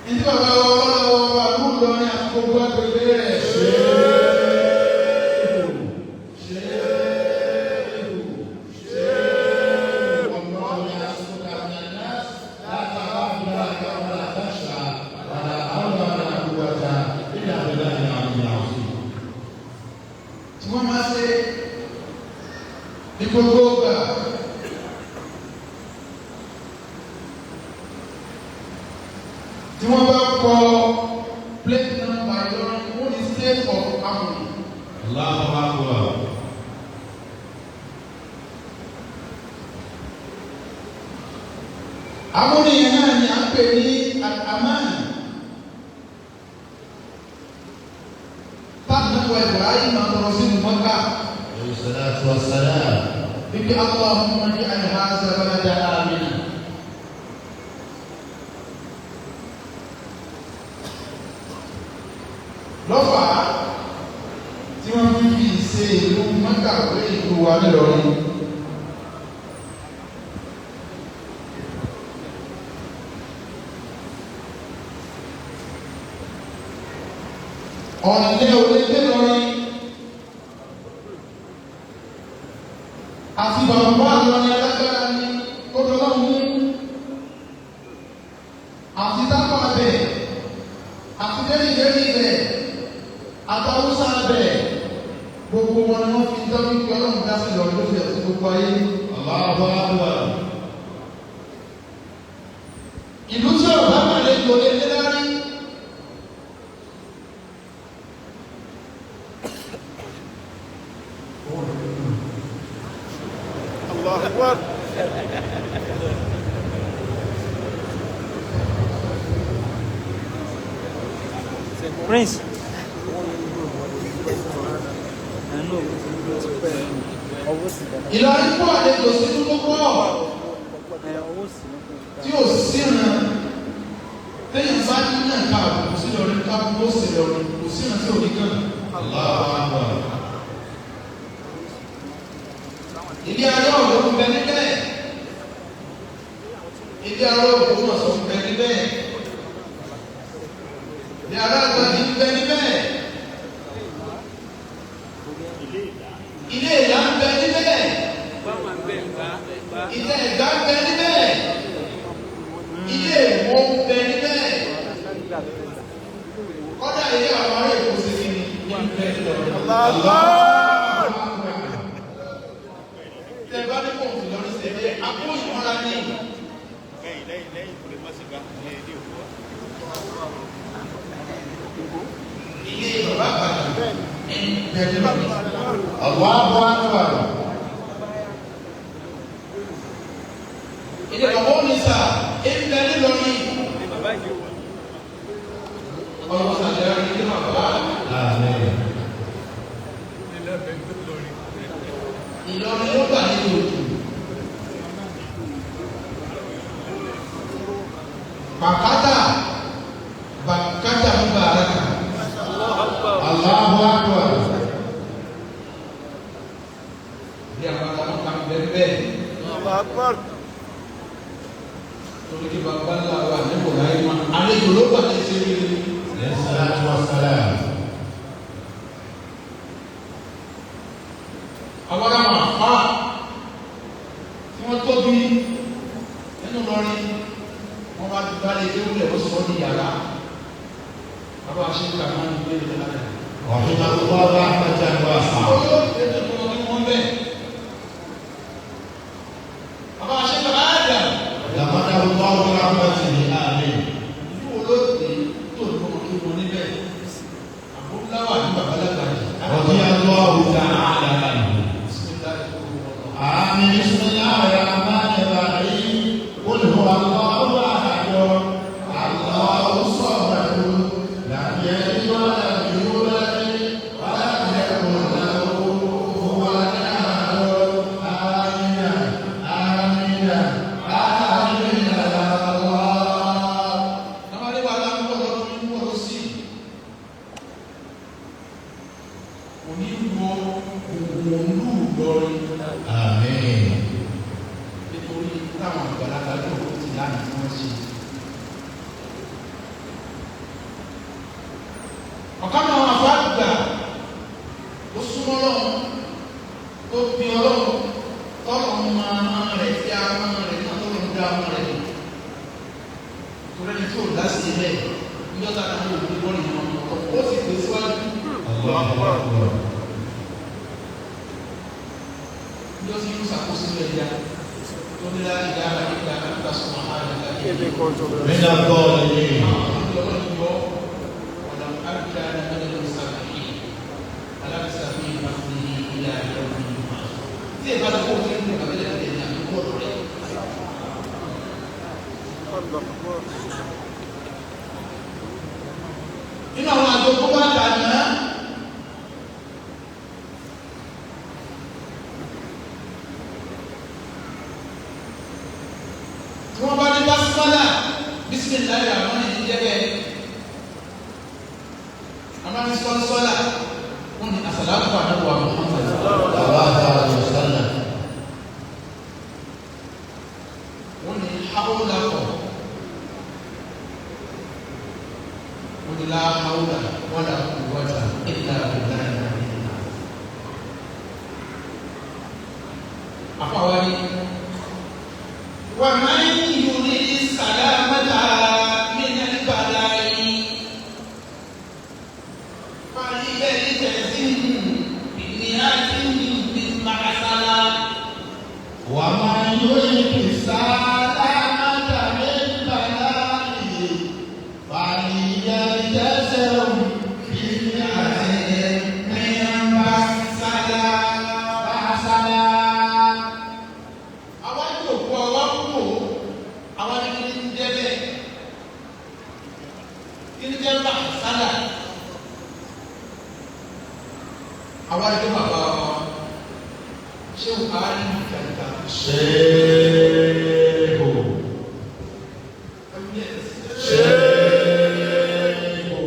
Ìdí bàbá wa ọlọ́wọ́ wa ló lọ ní àkókò agbègbè rẹ̀. Tí wọ́n máa ṣe ní gbogbo ọgbà. Tí wọ́n bá kọ plate number Ìlọrin, wọ́n ní state of harmony. Allahu Akbar. Harmony yẹn náà ni à ń pè ní al-aman. Táàbù náà wọ Ibrahim Ibrahim tọrọ sínú Mọ́kà. Salatu wassalam. Bíbí Allahumma ij'al hadha balada amina. Lọ́fà tí wọ́n fi fi ṣe ìlú Mọ́kà pé ìlú wa nílọrin. Ọ̀nlẹ́ onílé lọrin àti bàbá àlọrin alágbára ni ó dọ́lọ́ mú àti tápà bẹ̀ àti dẹ́rìndẹ́rì bẹ̀ àtàwùsà bẹ̀ gbogbo wọn ni wọ́n fi dán wípé ọlọ́run dá sí lọ́rin ló fi ẹ̀sùn gbogbo ayé. Allahu akbar. Ìlú tí ọ̀bá màlejò lè lé lárí. Prince. Ìlọrin kó àlejò sínú tó pọ̀ tí ò síran téèyàn bá ní náà ká àbùkù sí lọrin ká bó sí lọrin kò síran tí ò ní kàn. Allahu akbar. Ilé ará ọ̀dọ́ ń bẹ níbẹ̀. Ilé ará Ògbómọ̀ṣọ́ ń bẹ níbẹ̀. Ilé ará Àgbàdì ń bẹ níbẹ̀. Ilé Ìlá ń bẹ níbẹ̀. Ilé Ẹ̀gbá ń bẹ níbẹ̀. Ilé Ìwó ń bẹ níbẹ̀. Kọ́dà ilé àwọn ará Èkó ṣe kí ni ní bẹ níbẹ̀. Tẹ bá ní kò fi lórí ṣe é akó ìmọ̀ra ní. Ilé bàbá àgbàdo ẹni bẹ̀rẹ̀ lórí. Allahu akbar. Ilé bàbá onísà ẹni bẹ̀rẹ̀ lórí. Ọlọ́run sàlẹ̀ rí ilé bàbá. Àmín. Ìlọrin ló gbà nínú òjò. Bàkátà bàkátà ń bá ara kà. Allahu akbar. Ilé àpáta wọn kà ń bẹ́ẹ̀ bẹ́ẹ̀. Torí kí bàbá ńlá wa ní kò láyé máa. Àlejò ló gbà ní ìṣeré. Salatu wassalam. Àwọn ará àfá tí wọ́n tóbi nínú lọrin wọ́n bá bá lè dé wúlẹ̀ ó sọ ní yàrá. Bàbá ṣe ń kà máa ń gbé ìlú lára. Rahimahullah rahmatan wasi'a. Àwọn yóò dé tó tó ní wọ́n bẹ́ẹ̀. Bàbá ṣe ń kà máa dà. Laqadahu Allahu bi rahmatihi. Àmín. Ìlú wo ló dé tó ní wọ́n kí wọn níbẹ̀? Àbúláwà ní bàbá lágbàjì. Radiyallahu ta'ala anhu. آمين. بسم الله الرحمن الرحيم. قل هو الله أحد. الله الصمد. لم يلد ولم يولد ولم يكن له كفوا أحد. آمين. آمين. آمين يا الله. Àwọn ilé wa la ń bọ̀ lọ́dún ń bọ̀ lọ́sí. Òní wọ ògùn òlú Ìlọrin آمين. nítorí táwọn àgbàlagbà yóò ti lánàá tí wọ́n ṣe. Ọ̀kan náà wọn àfọ àgbà ó súnmọ́ Ọlọ́run tó bí Ọlọ́run tọ́lọ̀ ń mọ ọmọ rẹ̀ tí a mọ rẹ̀ náà tọ́lọ̀ ń dá ọmọ rẹ̀ lò. Torí ẹni tí ò dá sí ilẹ̀ níjọ́ tá a kàn wò ó bọ́ọ̀lù ìmọ̀ ọmọ tó ó sì gbé síwájú. الله أكبر. Níjọ́ tí yóò ṣàkóso ẹja tó ní láti dá ara nígbà nígbà sọ̀rọ̀ ààrẹ láti من الظالمين. Nínú àwọn àjọ tó bá dàná, Bísímìláì àwọn ní jẹ́ bẹ́ẹ̀. Àwọn ní sọ́nsọ́là wọ́n ní àsàlátù ànábì Muhammad. Sallallahu alaihi wasallam. Wọ́n ní hawla kọ̀. Wọ́n ní la hawla wala quwwata illa billahi. Àfọwọ́rí. Wa man yurid salamata min al-bala'i falyaltazim bi-niyatin min ma'sala. Wa man yurid salamata min al-bala'i falyaltazim bi-niyatin min ma'sala. Àwọn yòókù ọwọ́ kú àwọn ní kí ní jẹ́ bẹ́ẹ̀ kí ní jẹ́ ma'sala. Àwọn àdúgbò bàbá wa ṣé o ká ní ìjàmbá. Ṣéèkù. Ṣéèkù.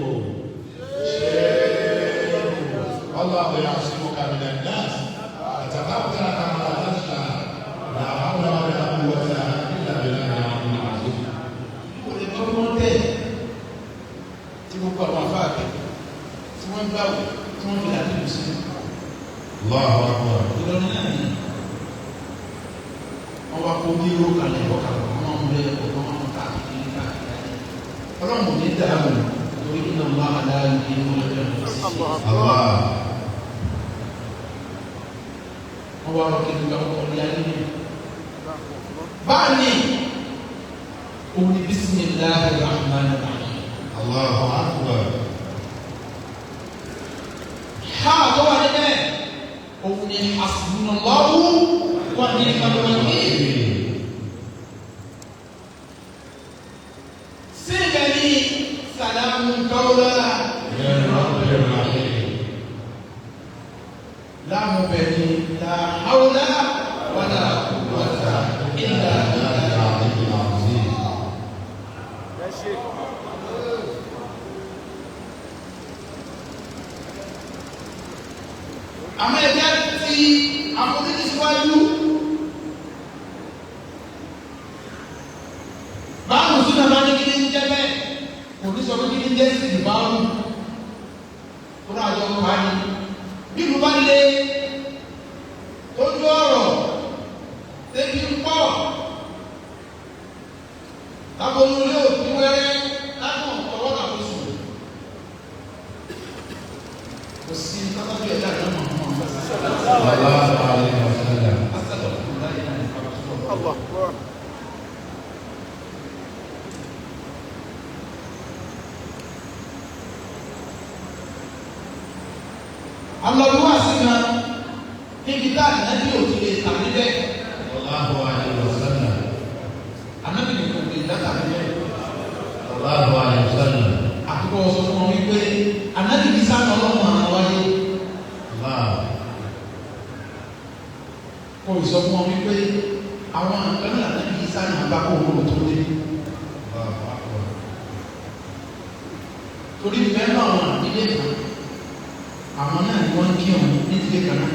Ṣéèkù. Allahu ya'simuka minan nas. Atawakkal 'ala Allah. La hawla wa la quwwata illa billahi al-'aliyyil 'azim. Kò lè tọ́ mọ́ bẹ́ẹ̀ tí gbogbo àwọn afáàgbẹ̀ tí wọ́n gbà wò tí wọ́n fi àdúgbò sí. Allahu akbar. Ìlọrin náà ni wọ́n wá kó bí irú kalẹ̀ ọkà wọ́n ń bẹ ọ̀gbọ́n wọn káàkiri káàkiri. Ọlọ́run ò ní dààmú torí iná ńlá aláàyè ní ọlọ́jọ́ ìlú. Allah. Wọ́n wá rọ́ọ̀kì nígbà ọkọ̀ ní ayé mi. Báyìí, òun ni bismillahir rahmanir rahim. Allahu akbar. Ha tó wà níbẹ̀, òun ni hasbunallahu wa ni'mal wakeel. Síbẹ̀ ni salamun qawlan Min rabbir rahim. láàmú bẹ̀ ni la hawla wala quwwata illa billah. Al-'aliyyil 'azim. Àmọ́ ẹ̀jẹ̀ ti àforíjì síwájú. Báwo súnà bá ní kíní ń jẹ́ bẹ́ẹ̀? Kò ní sọ pé kíní ń jẹ́ sí ìbáwò. Tó náà jọ pa ni. Bí ìlú bá le, tójú ọ̀rọ̀, débi ń pọ̀. Láboyún ilé òbí wẹ́rẹ́ lábọ̀ ọwọ́ làkóso. Kò sí pátákó ẹ̀dá àdámọ̀ ọmọ ọ̀gá. Sallallahu alaihi wasallam. Allah. Alọ́lúwà sí kan níbi tá ànábì ò ti lè tà níbẹ̀. Sallallahu alaihi wasallam. Ànábì nìkan lè dátà níbẹ̀. Sallallahu alaihi wasallam. Àkókò sọ fún wọn wípé ànábì kì í sáà ọlọ́run àwọn wáyé. Allah. Kò sọ fún wọn wípé àwọn nǹkan náà ànábì kì í sáà náà bá kó owó tó dé. Allahu akbar. Torí mẹ́rin àwọn ìdílé kan, àwọn náà ni wọ́n ń kírun ní ìdílé kan náà.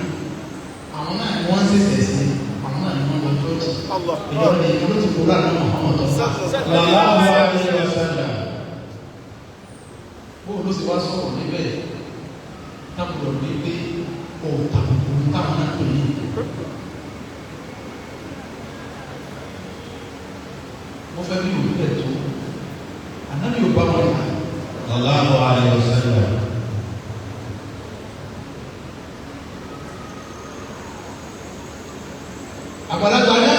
Àwọn náà ni wọ́n ń ṣẹ̀ṣẹ̀ sí, àwọn náà ni wọ́n lọ tọ́jú. Allah. Ìjọba ìjọba ló ti kúrò àná Muhammad tó ń bá. Sallallahu alaihi wasallam. Bóò ló sì wá sọ̀rọ̀ níbẹ̀ tábùrọ̀ ní pé ó tàbùkù táwọn náà pè ní. Mo fẹ́ bí òbí bẹ̀ tó, ànábì ò bá wọn yà. Sallallahu alaihi wasallam. Àgbàlagbà náà,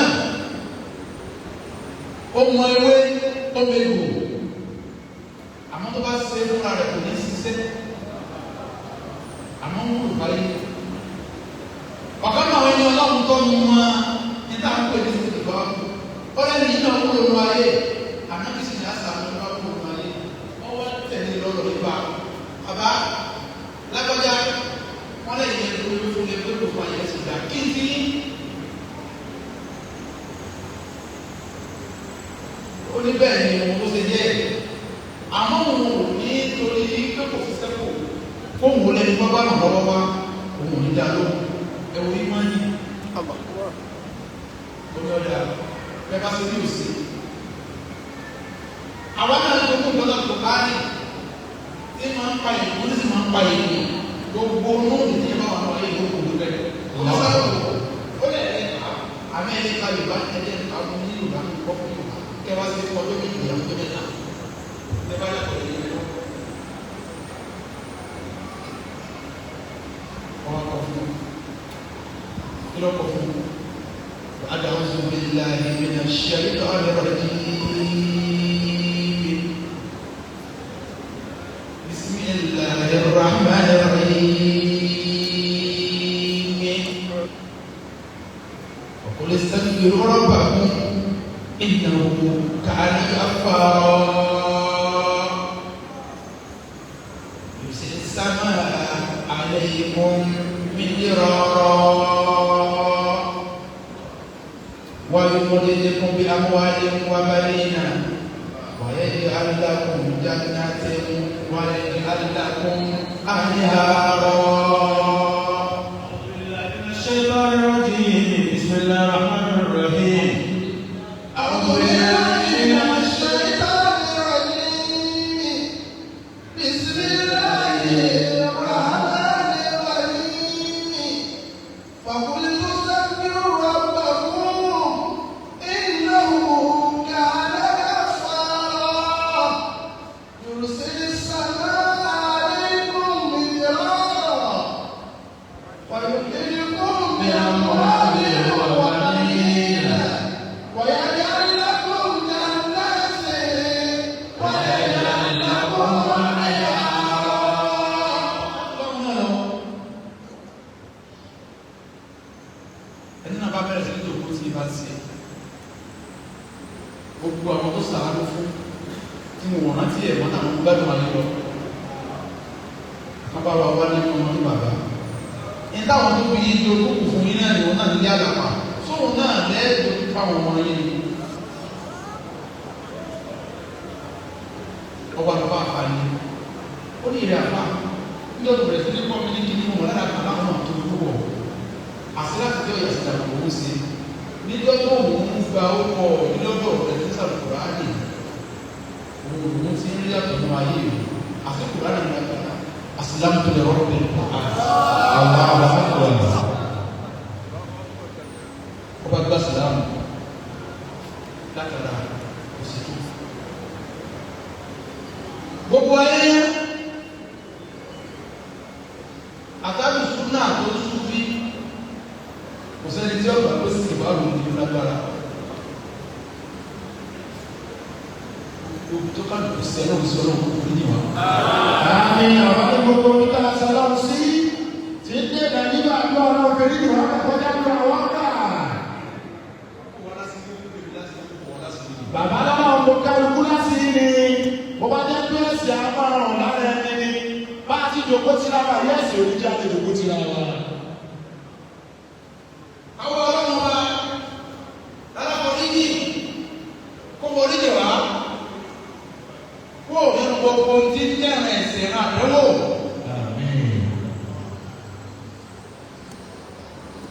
ó mọ ewé tó mẹ́gbò, àmọ́ tó bá ṣe fúnra rẹ̀ kò ní ṣiṣẹ́. Àmọ́ ń wúlò báyìí. Ọ̀kan náà wọ́n ní ọlọ́run tó mú wọn ní táwọn pè ní ìsìnkú bá wù. Ó lẹ́nu yìí náà wúlò nù ayé. Ànábì sì ní àṣà àwọn ọmọ wúlò nù ayé. Wọ́n wá tẹ̀lé lọ́rọ̀ nípa. Bàbá lágbájá wọ́n lẹ́yìn yẹn lórí fún mi pé kò fún ayé ẹ̀sìn dà. Kí n ti ní? Ó ní bẹ́ẹ̀ ni òun ló ṣe jẹ́. Àmọ́ òun ò ní torí pé kò fi sẹ́kù fóun ò lẹ́nu bá bá ràn lọ́wọ́ wá, òun ò ní dá lóhùn. Ẹ wo ìmọ̀ yìí. Ó ní ọjà bẹ́ẹ̀ bá ṣe ní òsì. Àwọn náà tó kó gbọ́dọ̀ tó bá ní tí máa ń pa ìlú ní sì máa ń pa ìlú gbogbo nóòdù tí ìbá wà náà yóò kó gbogbo ẹ̀. Ó lè ní àmì ẹni ká Yorùbá ẹni ẹ̀ka fún ní Yorùbá kọ́ fún Yorùbá kẹ́ wá sí ọjọ́ méjì ọjọ́ mẹ́ta ẹ bá yàtọ̀ ní ìlú. Ọwọ́ kọ fún kí ló kọ fún A'udhu billahi minash shaitanir rajim. Bismillahir rahmanir rahim. Wa qul istaghfiru rabbakum innahu kana ghaffara. Yursilis samaa 'alaykum midrara wa yumdidukum bi amwalin wa banina wa yaj'al lakum jannatin wa yaj'al lakum anhara. بسم الله الرحمن الرحيم. أعوذ بالله من الشيطان الرجيم. بسم الله الرحمن الرحيم. فقلت استغفروا ربكم إنه كان غفارا يرسل السماء عليكم مدرارا ويمددكم بأموال وبنين ويجعل لكم جنات ويجعل لكم أنهارا. Ẹni náà bá bẹ̀rẹ̀ sí ní tòkó tí ibà ṣe gbogbo àwọn tó sàánú fún tí wọn rántí ẹ̀ wọ́n táwọn gbádùn ayé lọ wọ́n bá wà wá nínú ọmọ ní bàbá ní táwọn tó fi yín tó kù fún yín náà ni wọn náà nílé àlàpà sóun náà lẹ́ẹ̀dọ́ fáwọn ọmọ yín ni ọba lọ bá àfa ni ó ní ìrẹ̀ àfa ní ọdún bẹ̀rẹ̀ sí ní kọ́ mi ní kíní wọn lára kan láwọn náà tó wúwọ̀ àti láti jẹ́ ìyàsí ìdàgbò òun ṣe níjọ́ tó òun ń gba ọkọ̀ ìlọ́dọ̀ rẹ̀ ní sàlùkùránì òun òun ti ń rí àtọ̀nà ayé rẹ̀ àti kùránì ní agbára àsìlámù tó lè rọ́pò ní ọba gba sìlámù látara òsìkú gbogbo ayé àtàlù súnà tó súnfí kò sẹ́ni tí ọgbà tó sì wà lóun ní lágbára gbogbo tó kálukú sí ẹlọ́run sí ọlọ́run kò ní wà. Àmín. Ọ̀rọ̀ ní gbogbo omi tá a sọ lọ́run sí tí ń dènà nínú àdúrà ọlọ́run fèrè ní wọn kọjá ní àwọn gbà. Bàbá láwọn kò kálukú láti ní bó bá jẹ́ pé ẹ̀sìn á máa ràn lára ẹni ni bá a ti jòkó tira wa yẹ́ ẹ̀sìn oníjà ti jòkó tira wa. Àwọn ọlọ́run wa lálákọ̀ọ́ríjì kó foríjì wá kó nínú gbogbo tí ń jẹ́rìn ẹ̀sìn àdánwò.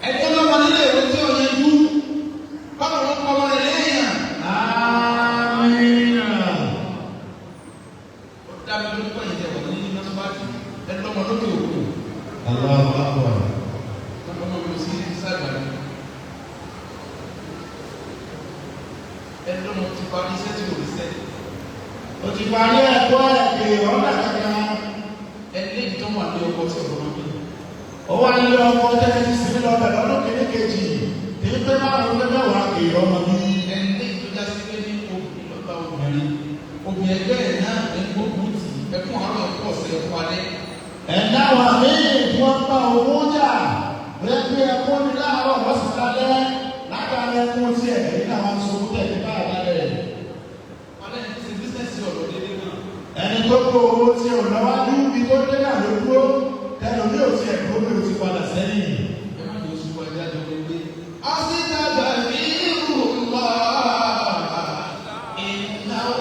Ẹjọ́ lọ́mọ nílé ìwé tí ò yanjú báwo ló ń kọ́ ọmọ rẹ̀ lẹ́yìn. Àmín. Ó dábí lórí pọ̀ yìí tẹ̀wọ̀ ní Nọ́sípàtì ẹni lọ́mọ lókè òkun. Allahu Akbar. Ọmọ mi ò sí sábà ní. Ẹni lọ́mọ ti parí iṣẹ́ tí ò rí sẹ́. O ti parí ẹ̀kọ́ ẹ̀kẹ́ ọ̀nà kankan. Ẹni lẹ́yìn tó wà ní ọkọ tí ọ̀rọ̀ bí. Ó wá ní ọkọ tẹ́lẹ̀ ti sinmi lọ bẹ̀rẹ̀ ọdún kìíní kejì tí ń pé márùn-ún pé mẹ́wàá kì í ọmọ bí. Ẹni lẹ́yìn tó já sí pé ní obìnrin lọ́gbà obìnrin. Obìnrin ẹgbẹ́ ẹ̀ náà ní gbógun tì ẹkún àárọ̀ ẹ̀kọ́ ọ̀sẹ̀ ẹ̀kọ́ alẹ́. Ẹ̀dá wa míì tí wọ́n bá owó jà rẹ̀ pé ẹkún ní láàárọ̀ lọ́sàn-án lálẹ́ látara ẹkún tiẹ̀ èyí náà wọ́n sunkún tẹ̀ ní báyà lálẹ́. Alẹ́ ní ti bísíǹsì ọ̀rọ̀ dédé náà. Ẹni tó kó owó tí ò lọ́wájú ibi tó dé náà ló dúró tẹnu ní òtí ẹ̀kọ́ mi ò ti padà sẹ́yìn. Ẹ má jẹ́ oṣù wa jáde wọlé. Asítàgbà mi rù wá ìnáwó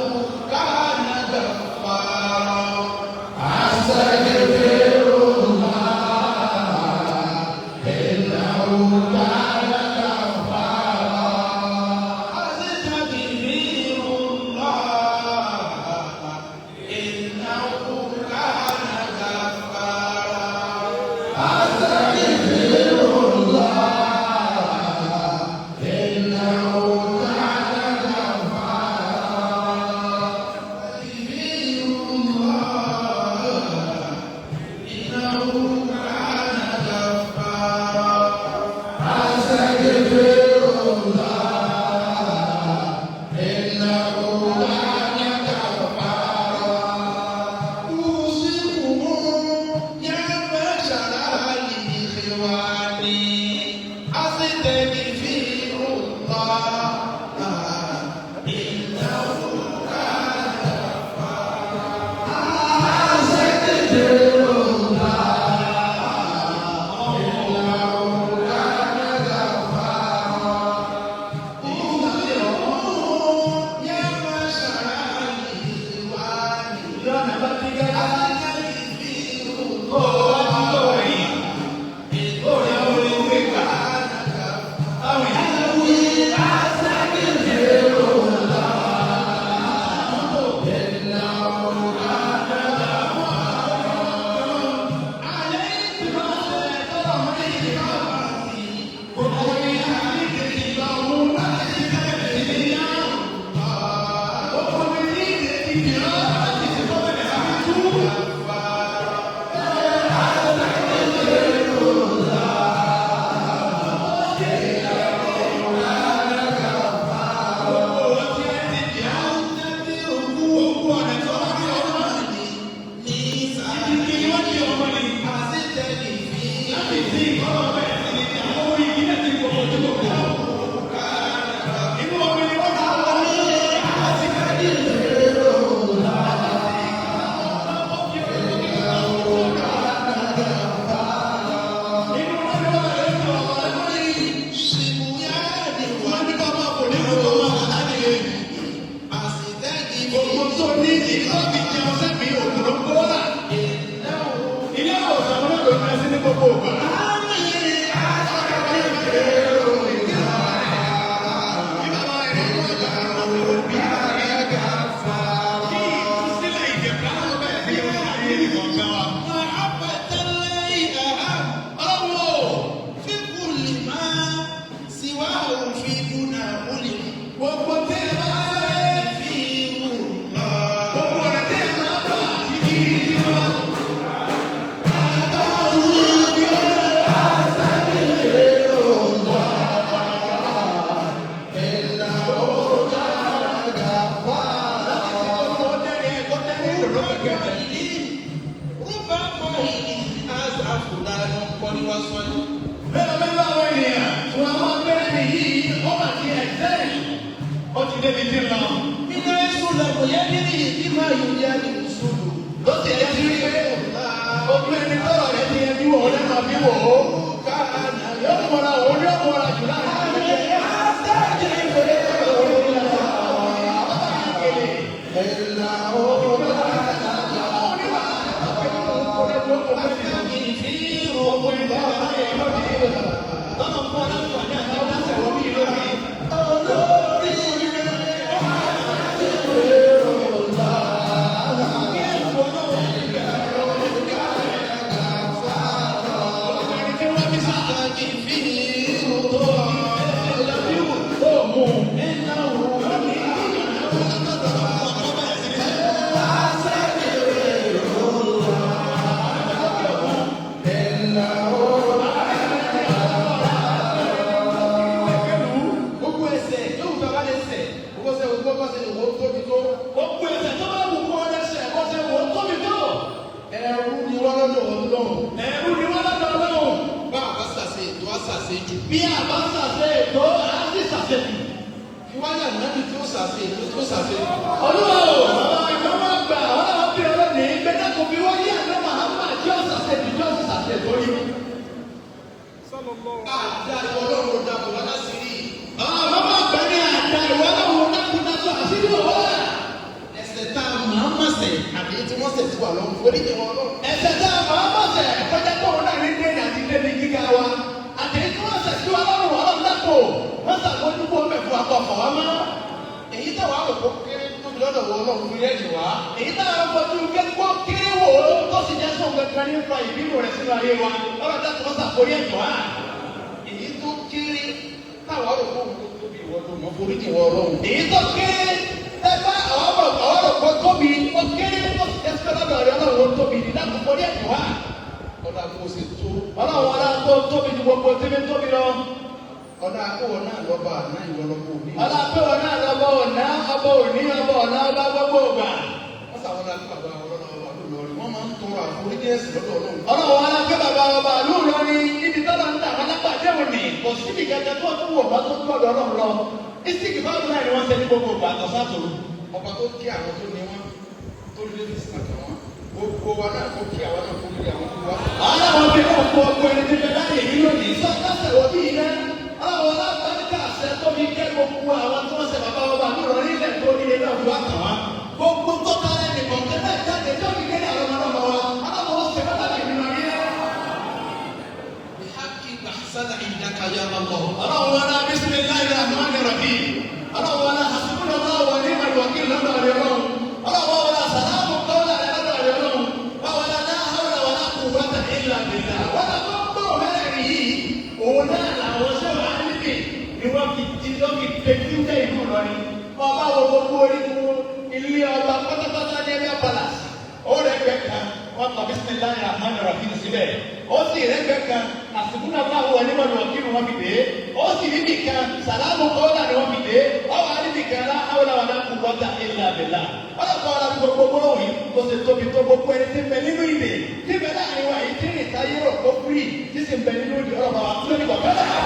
bisimilahi rahman rahim síbẹ̀. Ó sì rẹ́gbẹ́ kan àsìkúnà báwo wà nímọ̀ ní wọ́n wọ́n fi dé. Ó sì rí nìkan sàlámù kọ́lá ni wọ́n fi dé. Ọwọ́ àríbìkan láhàwọ́lá wà náà kú wọ́tà ilà bìlà. Ọlọ́kọ̀ ọ̀la gbogbo gbólóhùn yìí kò sì tóbi tó gbogbo ẹni tí ń bẹ nínú ìdè tí ń bẹ láàrin wa yìí tí ń rìn táyé rò kó fúrì tí sì ń bẹ nínú ìdè ọlọ́ba wa tó ní kọ̀ọ̀kan náà.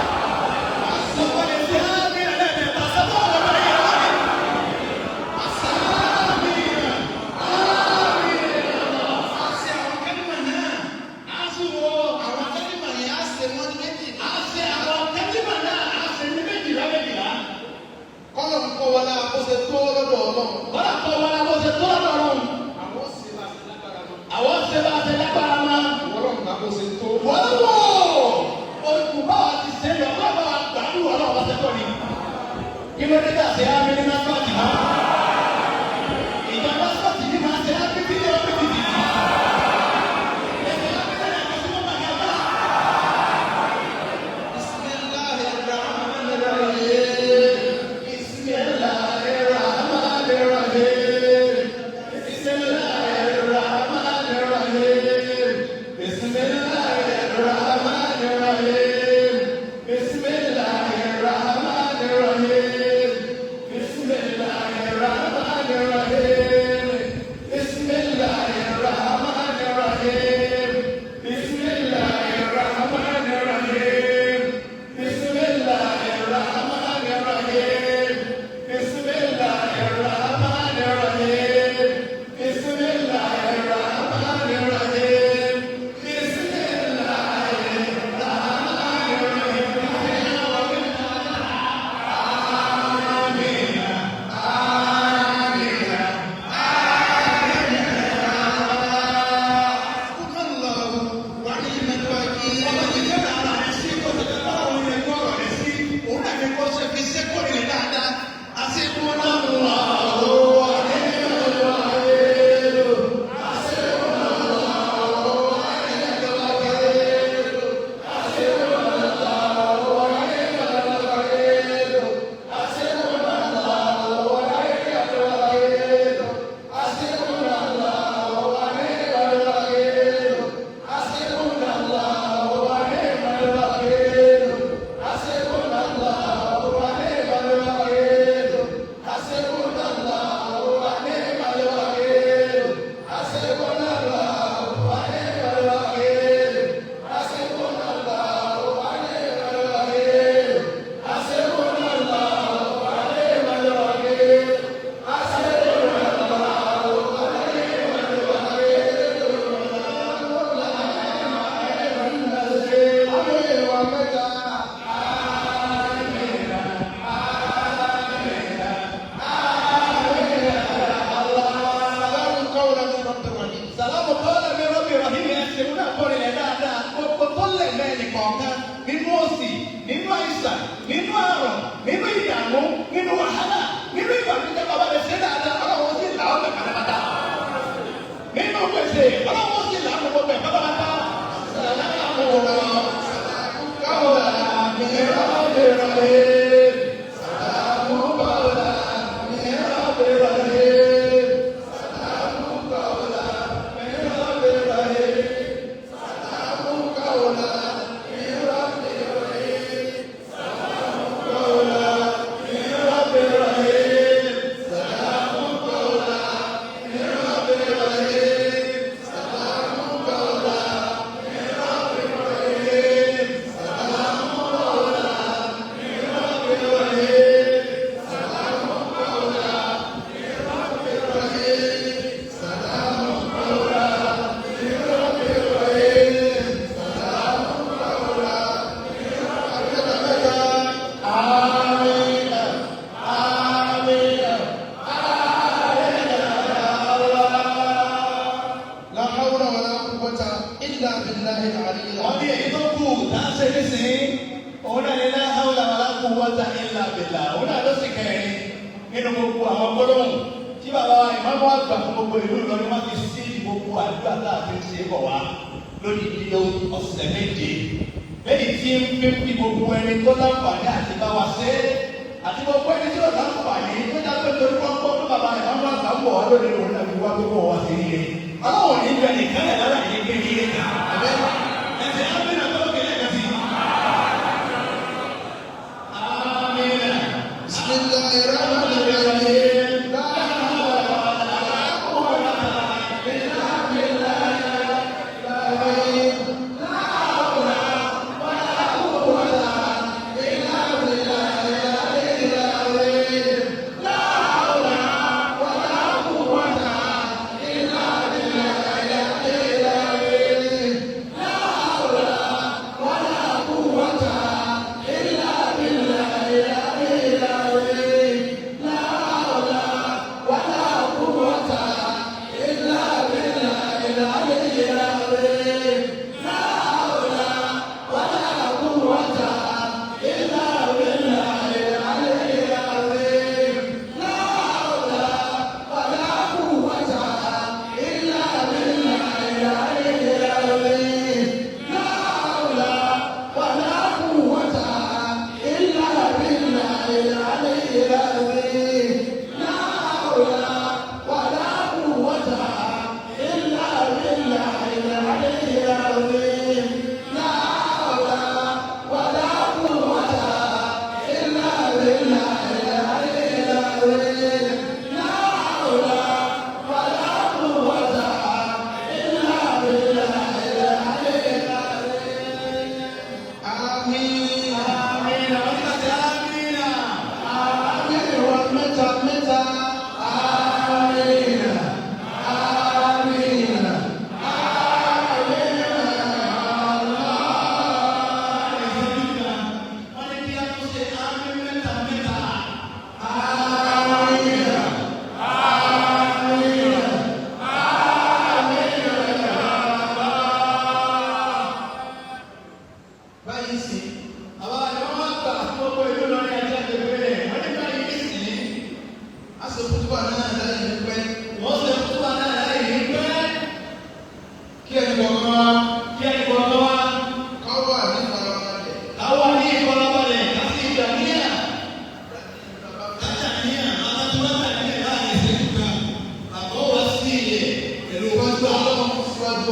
Ọlọ́run ní bẹ nìkan lẹ̀ lára yìí pé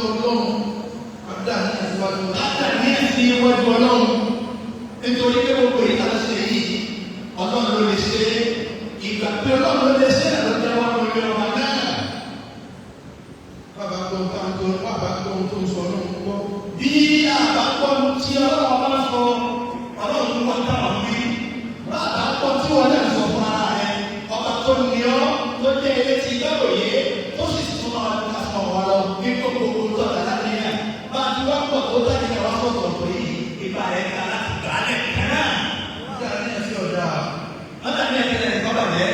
Ọlọ́run. Ádà ní ẹ̀sìn iwájú Ọlọ́run. Nítorí pé gbogbo èyí tá a ṣe yìí, Ọlọ́run ló lè ṣe é. Ìgbà pé Ọlọ́run ló lè ṣe é ló jẹ́ wọn lórí ọba náà. Bàbá tó ń bá tó bàbá tó ń tó ń sọ Ọlọ́run gbọ́. Bí àbá gbọ́ tí Ọlọ́run bá ń sọ, Ọlọ́run tó wọ́n táwọn wí. Bàbá gbọ́ tí wọ́n náà sọ fún ara rẹ̀, ọba tó ní ọ́ tó jẹ́ ilé ti gbàgbọ́yé tó sì tún máa ń ká sọ wọn lọ ní gbogbo tó ọ̀dà láti yàn. Bá a ti wá pọ̀ tó dájú ní àwọn sọ̀tọ̀ yìí, ìgbà rẹ̀ ká láti gbà á lẹ̀ kan náà. Ọjà ní ẹ̀sìn ọ̀dà. Wọ́n dà ní ẹ̀kẹ́lẹ́ ẹ̀kọ́ bàjẹ́.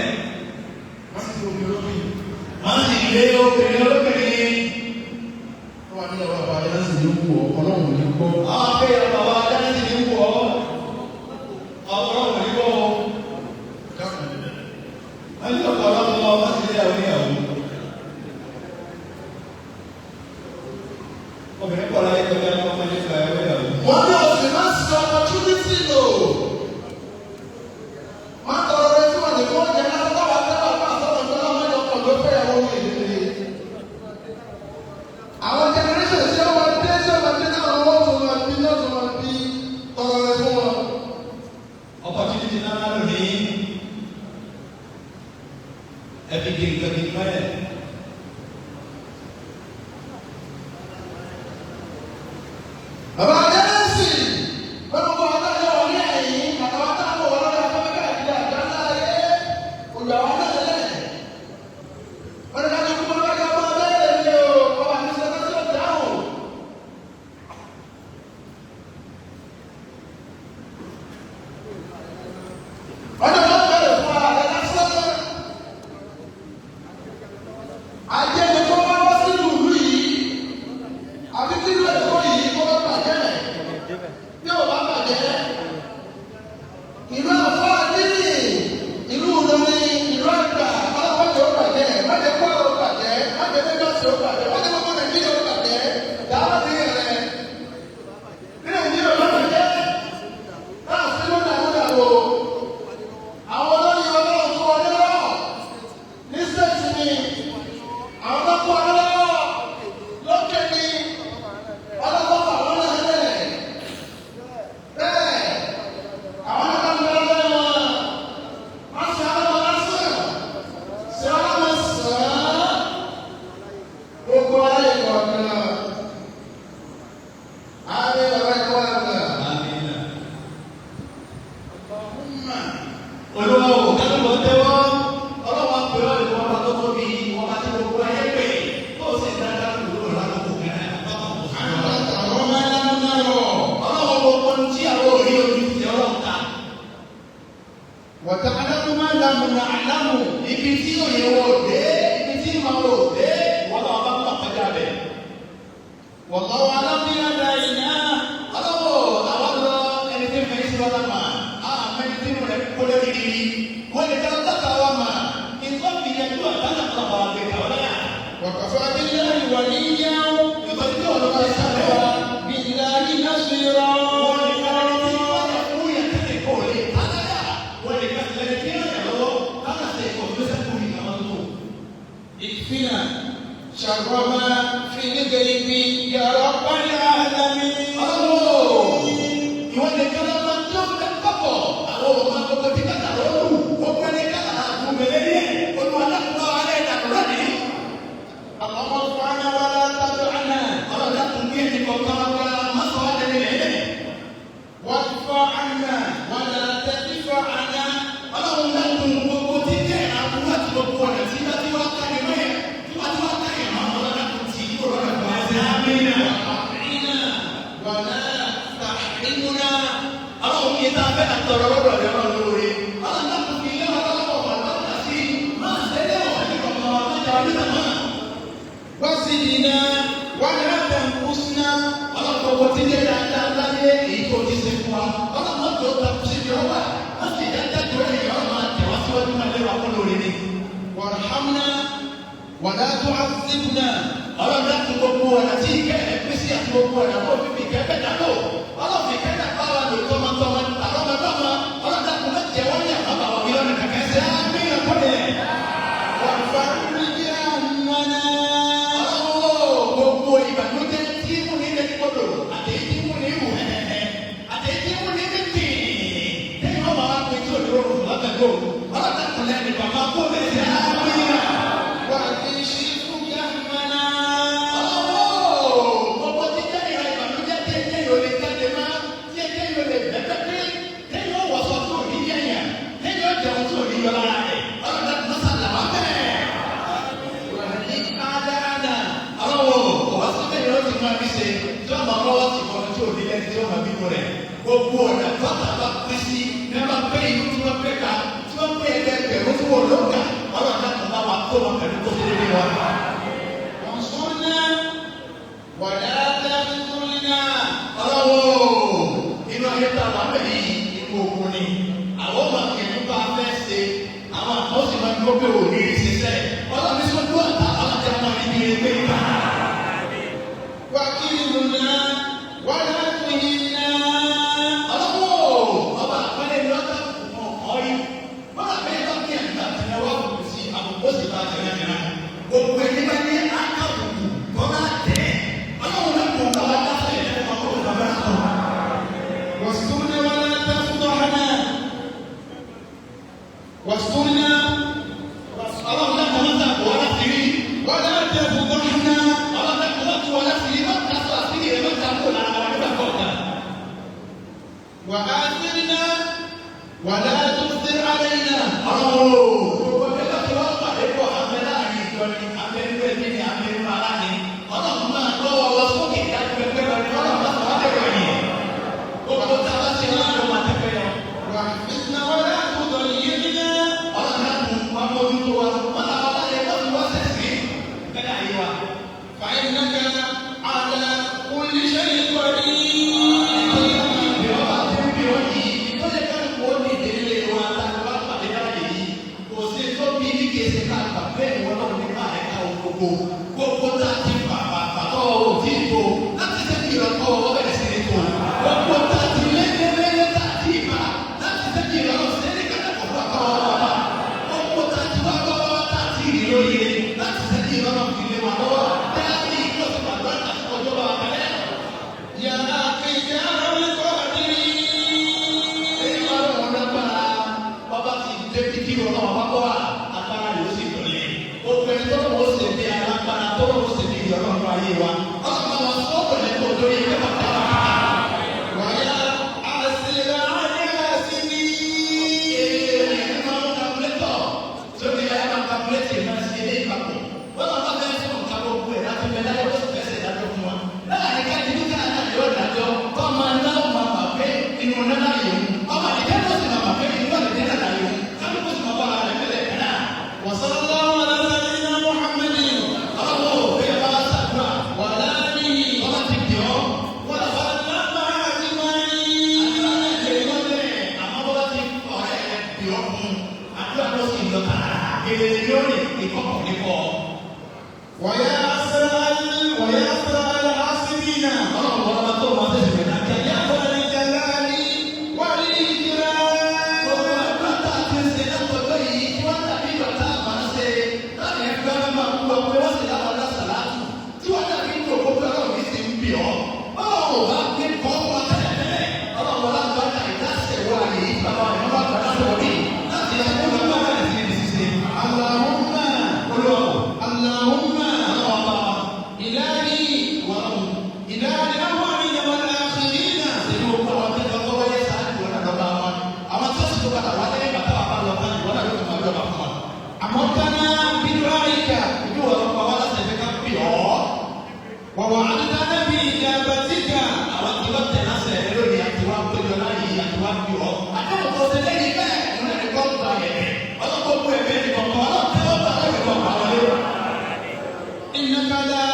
Wọ́n sì fi obìnrin olóbìnrin. Wọ́n sì lé obìnrin olóbìnrin. Wọ́n wà ní ọ̀rọ̀ àbáyé láti ní wù ọ́, Ọlọ́run ò ní gbọ́. Àwọn akéwì bàbá Dánísì ní wù ọ́. Ọlọ́run ò ní gbọ́ o. Wọ́n ní ọ̀pọ̀ ọlọ́run lọ, wọ́n sì lé àwọn oníyàwó. Obìnrin pọ̀ láyé kọjá ní ọmọ nípa ẹ̀rọ ìyàwó. Wọ́n ní òsì máa ń sọ opportunity lò. Má tọrọ rẹ tí wọ́n ní kí wọ́n jẹ náà tọ́wọ́ tẹ́wọ́ fún àsọ̀rọ̀ tó lọ́wọ́ mẹ́jọ pọ̀ ló fẹ́ ìyàwó mi ìdílé. Àwọn generation tí wọ́n dé tí wọ́n dé náà wọ́n tún máa bí náà tún máa bí tọrọ rẹ fún wọn. Opportunity náà lónìí. Ẹ fi di nǹkan bíi mọ́lẹ̀. Bàbá Jẹ́nẹ́sì, wọ́n kọ́ ọ́ náà yọ ní ẹ̀yìn àtàwọn táwọn wọ̀ lọ́dọ̀ afẹ́fẹ́ káàkiri àgbáńlá ayé olùwàwọ̀ náà lẹ̀. Wọ́n ní ká ní kúkú lọ́jọ́ ọmọ abẹ́rẹ́ mi o, ọba mi sọ fẹ́ sí ọ̀dáhùn. Ọjọ́ náà bẹ̀rẹ̀ fún ara rẹ̀ lásán. Ajé ni kó wá wá sínú ìlú yìí. Àbí kí ló èkó yìí kó bá bàjẹ́. Bí ò bá bàjẹ́, ìlú àfọ́ àdínì, ìlú Ìlọrin, ìlú àgbà, ọlọ́pàá ó bàjẹ́, májẹ̀ Kwara ó bàjẹ́, májẹ̀ Lagos ó bàjẹ́, májẹ̀ gbogbo Nàìjíríà ó bàjẹ́, dáwọ́ sí rẹ̀. Bí Nàìjíríà ó bá bàjẹ́, náà sí ló dàrú dàrú. Àwọn olóyè ọlọ́run kó ọ lọ́wọ́ ní sẹ́ẹ̀tì ni àwọn tó kó ọ lọ́wọ́ lókè ni ọlọ́wọ́ àwọn náà lẹ̀ bẹ́ẹ̀ àwọn náà ń lọ lọ́wọ́ wọn ṣe ọlọ́wọ́ lásán ṣe ọlọ́wọ́ sàn án gbogbo ayé kọ̀ọ̀kan àmì bàbá ìkọ́ àgbà. Olúwa ò kálukọ tẹ́wọ́ ọlọ́wọ́ pé ọ́ lè wọ́n bá tó tóbi wọ́n bá tí gbogbo ayé pè tó sì dáadáa kúrò lákòókò kẹrẹ àtọ́kọ̀ kò sí lọ. Àwọn ọmọ ẹlẹ́nu náà rọ̀. Ọlọ́wọ́ gbogbo ohun tí àwọn òrí ojú ti ọlọ́run ta. وتعلم ما لم نعلم Ibi tí òye wo dé, ibi tí ìmọ̀ wo dé, wọ́n lọ́wọ́ bá ń bà kọjá bẹ̀. والله أعلم بأعدائنا Ọlọ́wọ́ àwọn lọ ẹni tí ń fẹ́ sí wọ́n mà, àmọ́ ẹni tí ń rẹ̀ kó lórí rírí. Wọ́n lè dá lọ́tà wa mà, nǹkan fi yanjú àtàlà kan bá wa gbé kàwé náà. وكفى بالله وليا Nítorí pé ọ̀nà ti sáré wa. بالله نصيرا Wọ́n lè ká ẹni tí wọ́n lè fún yẹn tẹ́lẹ̀ kó lè táláyà. Wọ́n lè ká ẹni tí wọ́n yàn lọ́wọ́ láti ṣe ìkọ̀tún mi àwọn tó. اكفنا شر ما في الغيب يا رب العالمين Ọlọ́wọ́ ìwọ nìkan ló máa tó ń kọ́kọ́ àwọn ọmọ gbogbo tí kàtà lóru gbogbo ẹni kàtà àgùnbẹ̀lẹ̀ ní olúwa lákùnrin alẹ́ ìdàgbọ́ lónìí. اللهم ارفعنا ولا تدعنا Ọlọ́run dákun bí ẹni kọ̀ọ̀kan wá má sọ wá dẹni lẹ́lẹ̀. وارفع عنا ولا تدفع عنا Ọlọ́run dákun gbogbo tí jẹ́ àbúrò àti gbogbo ọ̀nà tí bá ti wá ká ní mọ́yẹ̀ tí wá ti wá ká yẹn mọ́ ọlọ́run dákun tí kò rọ́nà fún ẹsẹ̀ ámínà. أطعنا ولا تحرمنا Ọlọ́run kì í tá a fẹ́ àtọ̀rọ̀ lọ́dọ̀ rẹ̀ ọlọ́run lóore. Ọlọ́run dákun fi ilé ọlọ́wọ́ wà lọ́dọ̀ sí máa ṣẹlẹ̀ wọ̀ ní kọ̀ọ̀kan wa má jẹ́ ọdún náà. وزدنا ولا تنقصنا Ọlọ́run gbogbo tí jẹ́ dáadáa láyé èyí tó ti ṣe fún wa. Ọlọ́run tó ta kù síbi ọwà. Wọ́n sì dáadáa tó rẹ̀ yọ̀ máa tẹ̀ wá síwájú máa lé wa kó lóore ni. وارحمنا ولا تعذبنا Ọlọ́run dákun gbogbo ọ̀nà tí ìkẹ́ rẹ̀ pín sí àti gbogbo ọ̀nà tó fi fi ìkẹ́ bẹ́ẹ̀ dáná. Ọlọ́run fi ìkẹ́ náà bá wa lò tọmọtọmọ tàrọ́mọdọ́mọ. Ọlọ́run dákun má jẹ́ wọ́n yà má bà wá wí lọ́nà kàkẹ́ sí àmì ìrànkọ́lẹ̀. وفرج همنا Ọlọ́run gbogbo ìbànújẹ́. ṣe tí wọ́n máa rọ́wọ́ sí ọmọ tí ò ní lẹ́ni tí wọ́n máa bínú rẹ̀. Gbogbo ọ̀nà tọ́ta bá pín sí ní wọ́n bá pé ìlú tí wọ́n pé ká tí wọ́n pé ẹgbẹ̀rún tí wọ́n ló ń kà ọlọ́run náà kò bá wa tó wọn pẹ̀lú tó ṣe déédéé wa. وانصرنا ولا تخذلنا. Ọlọ́wọ́ inú ayé tá a wà bẹ̀ yìí inú ogun ni àwọn ọmọ kìnnìún bá fẹ́ ṣe àwọn àkọsí máa ń gbọ́ pé òní rí ṣiṣẹ́ ọlọ́run ní sọ́jú àtà ọlọ́run ti máa rí ibi pé ìgbà. وكلنا ولا تهنا. Ọlọ́wọ́ ọba àpẹẹrẹ ni wọ́n ká ọ̀hún ọ̀rí bọ́lá bẹ́ẹ̀ bá kí àgbà tẹ̀lé wá kù sí àbùkù sì bá tẹ̀lé jìnnà gbogbo ẹni bá ní akábùkù tọ́lá tẹ̀ ọlọ́run náà kò káwá dáṣẹ̀ ẹ̀ واسترنا ولا تفضحنا. واسترنا ọlọ́run náà kò má ta kò wá láti rí. ولا تفضحنا. Ọlọ́run náà kò má tu wá láti rí má ta sọ àṣírí rẹ̀ má ta kó lára wa nígbà kọ̀ọ̀kan. وآثرنا ولا تؤثر علينا. Ọlọ́run o gbogbo ẹgbẹ́ tí wọ́n pàdé pọ̀ abẹ́ láàrin ìjọ ni abẹ́ nínú ẹbí ni abẹ́ nínú ara ni ọlọ́run máa lọ́wọ́ wa sókè dájú ẹgbẹ́ lọ ni ọlọ́run máa sọ wá dẹ̀rọ̀ yìí. Gbogbo tá a bá ṣe ọlọ́run máa tẹ́pẹ́ yọ. واحفظنا ولا تضيعنا. Ọlọ́run náà kò wá mójútó wa wọ́n làwọn aláyẹ wọ́n fi wá sẹ̀sìn bẹ́ẹ̀ ayé wa. فإنك على كل شيء قدير. Gbogbo tá a ti fà fà fà tọ́ ọ ò tí ì tó láti ṣe kí ìrọ̀kọ́ ọwọ́ bẹ̀rẹ̀ sí ní tó. Gbogbo tá a ti lé lé lé lé tá a ti bá láti ṣe kí ìrọ̀lọ́ sí ní kẹ́kẹ́ kọ̀ fún àkọ́wọ́ wa bá. Gbogbo tá a ti wá lọ́wọ́ tá a ti rí lóye láti ṣe kí ìrọ̀lọ́ fi lé wa lọ́wọ́. Dáàbì ìkọ́sí pàdé àti ọjọ́ bá wa kẹ́lẹ́. يا أخي القادرين. Èyí wà lọ́wọ́ lágbára bàbá ti débi kí ọlọ́wọ́ bá kọ́ wa agbára yóò sì dọ̀lẹ́. Obìnrin tó lọ́wọ́ ṣe bí alágbára tó lọ́wọ́ ṣe bí ìyọ̀rọ̀ ayé wa. Ọlọ́run bá wa sọ pẹ̀lẹ́ tó lórí ẹgbẹ́ bàtà wa. ويا أسر العاسمين. Ee, máa ń kakulétọ̀ sórí ẹ máa ń kakulétì máa ṣe ilé ìpapọ̀. Wọ́n máa bá fẹ́ sọ̀rọ̀ nǹkan gbogbo ẹ̀ láti bẹ láyé ó sì fẹ́ ṣe ìdájọ́ fún wa. Láàárín ká ìlú ká náà yóò dájọ́ kọ́ máa ná ọmọ àpé inú náà yòó. Ọmọ àdìjẹ́ náà sì máa pé inú àdìjẹ́ náà yòó. Kálukú sì máa bá ara rẹ̀ fẹ́lẹ̀ kan náà. وصلى الله على سيدنا محمد Ọlọ́wọ́ bẹ́ẹ̀ bá ṣàdúrà. وعلى آله Ọba ti dì ọ́. Wọ́n lọ bá وسلم أجمعين. àmọ́ bọ́lá ti ọ̀rẹ́ rẹ̀ dì ọ́ fún un. Àdúrà ló sì lọ tààrà. Èrè lórí ìkọ̀kọ̀ nípọ̀. ويا أسرع ويا أسرع العاصمين. Ọlọ́run wọn bá tó wọn tẹ̀sí pẹ̀lú akẹ́yà. يا ذا الجلال والإكرام. Gbogbo àdúrà tá a ti ń ṣe látọjọ́ yìí tí wọ́n dàbí ìgbà tá a máa ń ṣe láti ẹgbẹ́ wọn máa ń gbọ́ pé wọ́n sì láwọn lásàlátù tí wọ́n dàbí ìgbà òkú pé ọlọ́run yìí ti ń bì ọ́. Báwo ò bá gbé kọ́ wa tẹ́lẹ̀tẹ́lẹ̀ ọlọ́run wọn lágbàdà ìdásẹ̀ wa yìí bàbá rẹ̀ wọ́n bá gbàdá sọ̀rọ̀ bí láti ẹgbẹ́ wọn bá bẹ̀rẹ̀ sí ní ṣíṣe. اللهم Olúwa اللهم ọlọ́run bá wa إلهي wọ́n إله الأولين والآخرين. ṣe ní gbogbo àwọn tẹ́lẹ̀ ọkọ̀ wáyé sáájú wọn náà lọ́ba wa. Àwọn tó sì tó padà wá lẹ́yìn bàtà wà bá lọ tán ìwọ náà ló ti máa jọba fún wa. أمرتنا بدعائك Ìlú ọ̀rọ̀ pa wá láti ẹ̀fẹ́ ká pè ọ́. ووعدتنا بإجابتك. Àwọn tí wọ́n tẹ̀ lásẹ̀ rẹ lónìí àti wá péjọ láyé àti wá pè ọ́. Àdéhùn tó ṣe lẹ́yìn bẹ́ẹ̀ ìlú ẹ̀rí kọ́ gba ẹ̀bẹ̀. Ọlọ́kọ̀ kú ẹ̀bẹ̀ ní kọ̀ọ̀kan ọlọ́run tẹ́wọ́ gbà lọ́wọ́ kọ̀ọ̀kan wọlé. إنك لا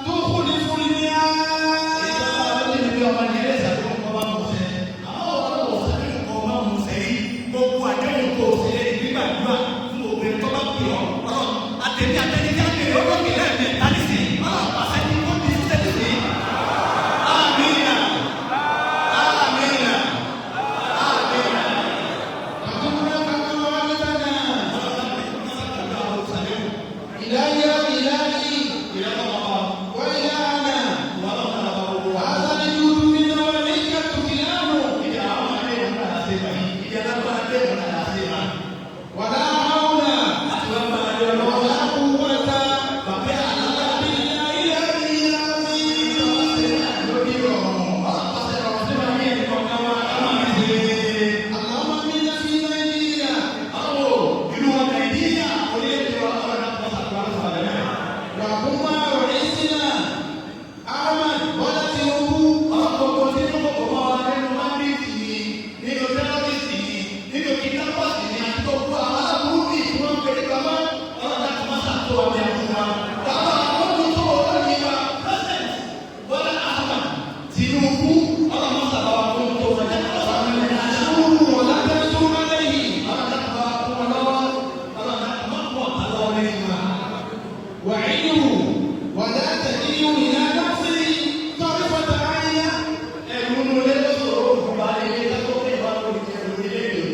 تخلف الميعاد. Ìjọba ọlọ́run ní bí ọmọ ní ẹlẹ́sà tó ń kọ́ bá mú sẹ́. Àwọn ọlọ́run sàdéhùn kọ́ bá mú sẹ́ yìí. Gbogbo àdéhùn tó ṣe lẹ́yìn gbígbàdúrà fún obìnrin tó bá pè ọ́. Ọlọ́run àtẹ̀mí àtẹ̀ní ولا حول ولا قوة إلى نفسه طرفة عين. Ẹ̀rù nínú ilé tó sọ̀rọ̀ òkú bá lè lé tó pé ìwà lórí ẹ̀rù ilé ìlú.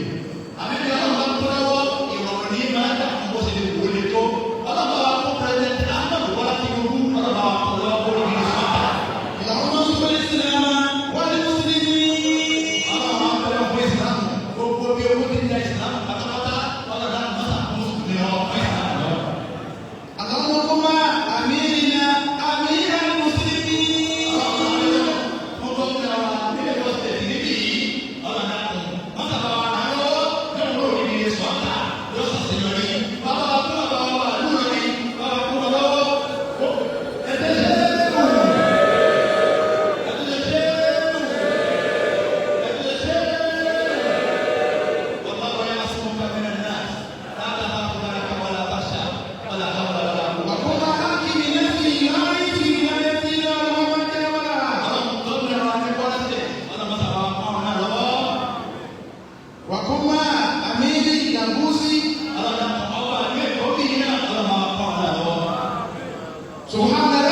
Àbí bí ọlọ́run bá tó lọ́wọ́ ìrọ̀rùn ní máa ń dà fún bó ṣe lè wò lè tó. Ọlọ́run bá wa fún President Ahmed Bọ́lá Tinubu, ọlọ́run bá wa fún lọ́wọ́ kó lórí sọ́tà. اللهم انصر الإسلام والمسلمين. Ọlọ́run máa ń bẹ̀rẹ̀ fún Ìsìlámù. Gbogbo bí owó ti ń ja Ìsìlámù pátápátá, ọlọ́run á mọ́sà fún Mùsùlùmí lọ́wọ́ fún Ìsìlámù lọ́wọ́. اللهم قم أميرنا أمير المسلمين. وقم حاكم نفسي لا يتم يتيم ولا ولا. وقم أمير نبوسي. سبحان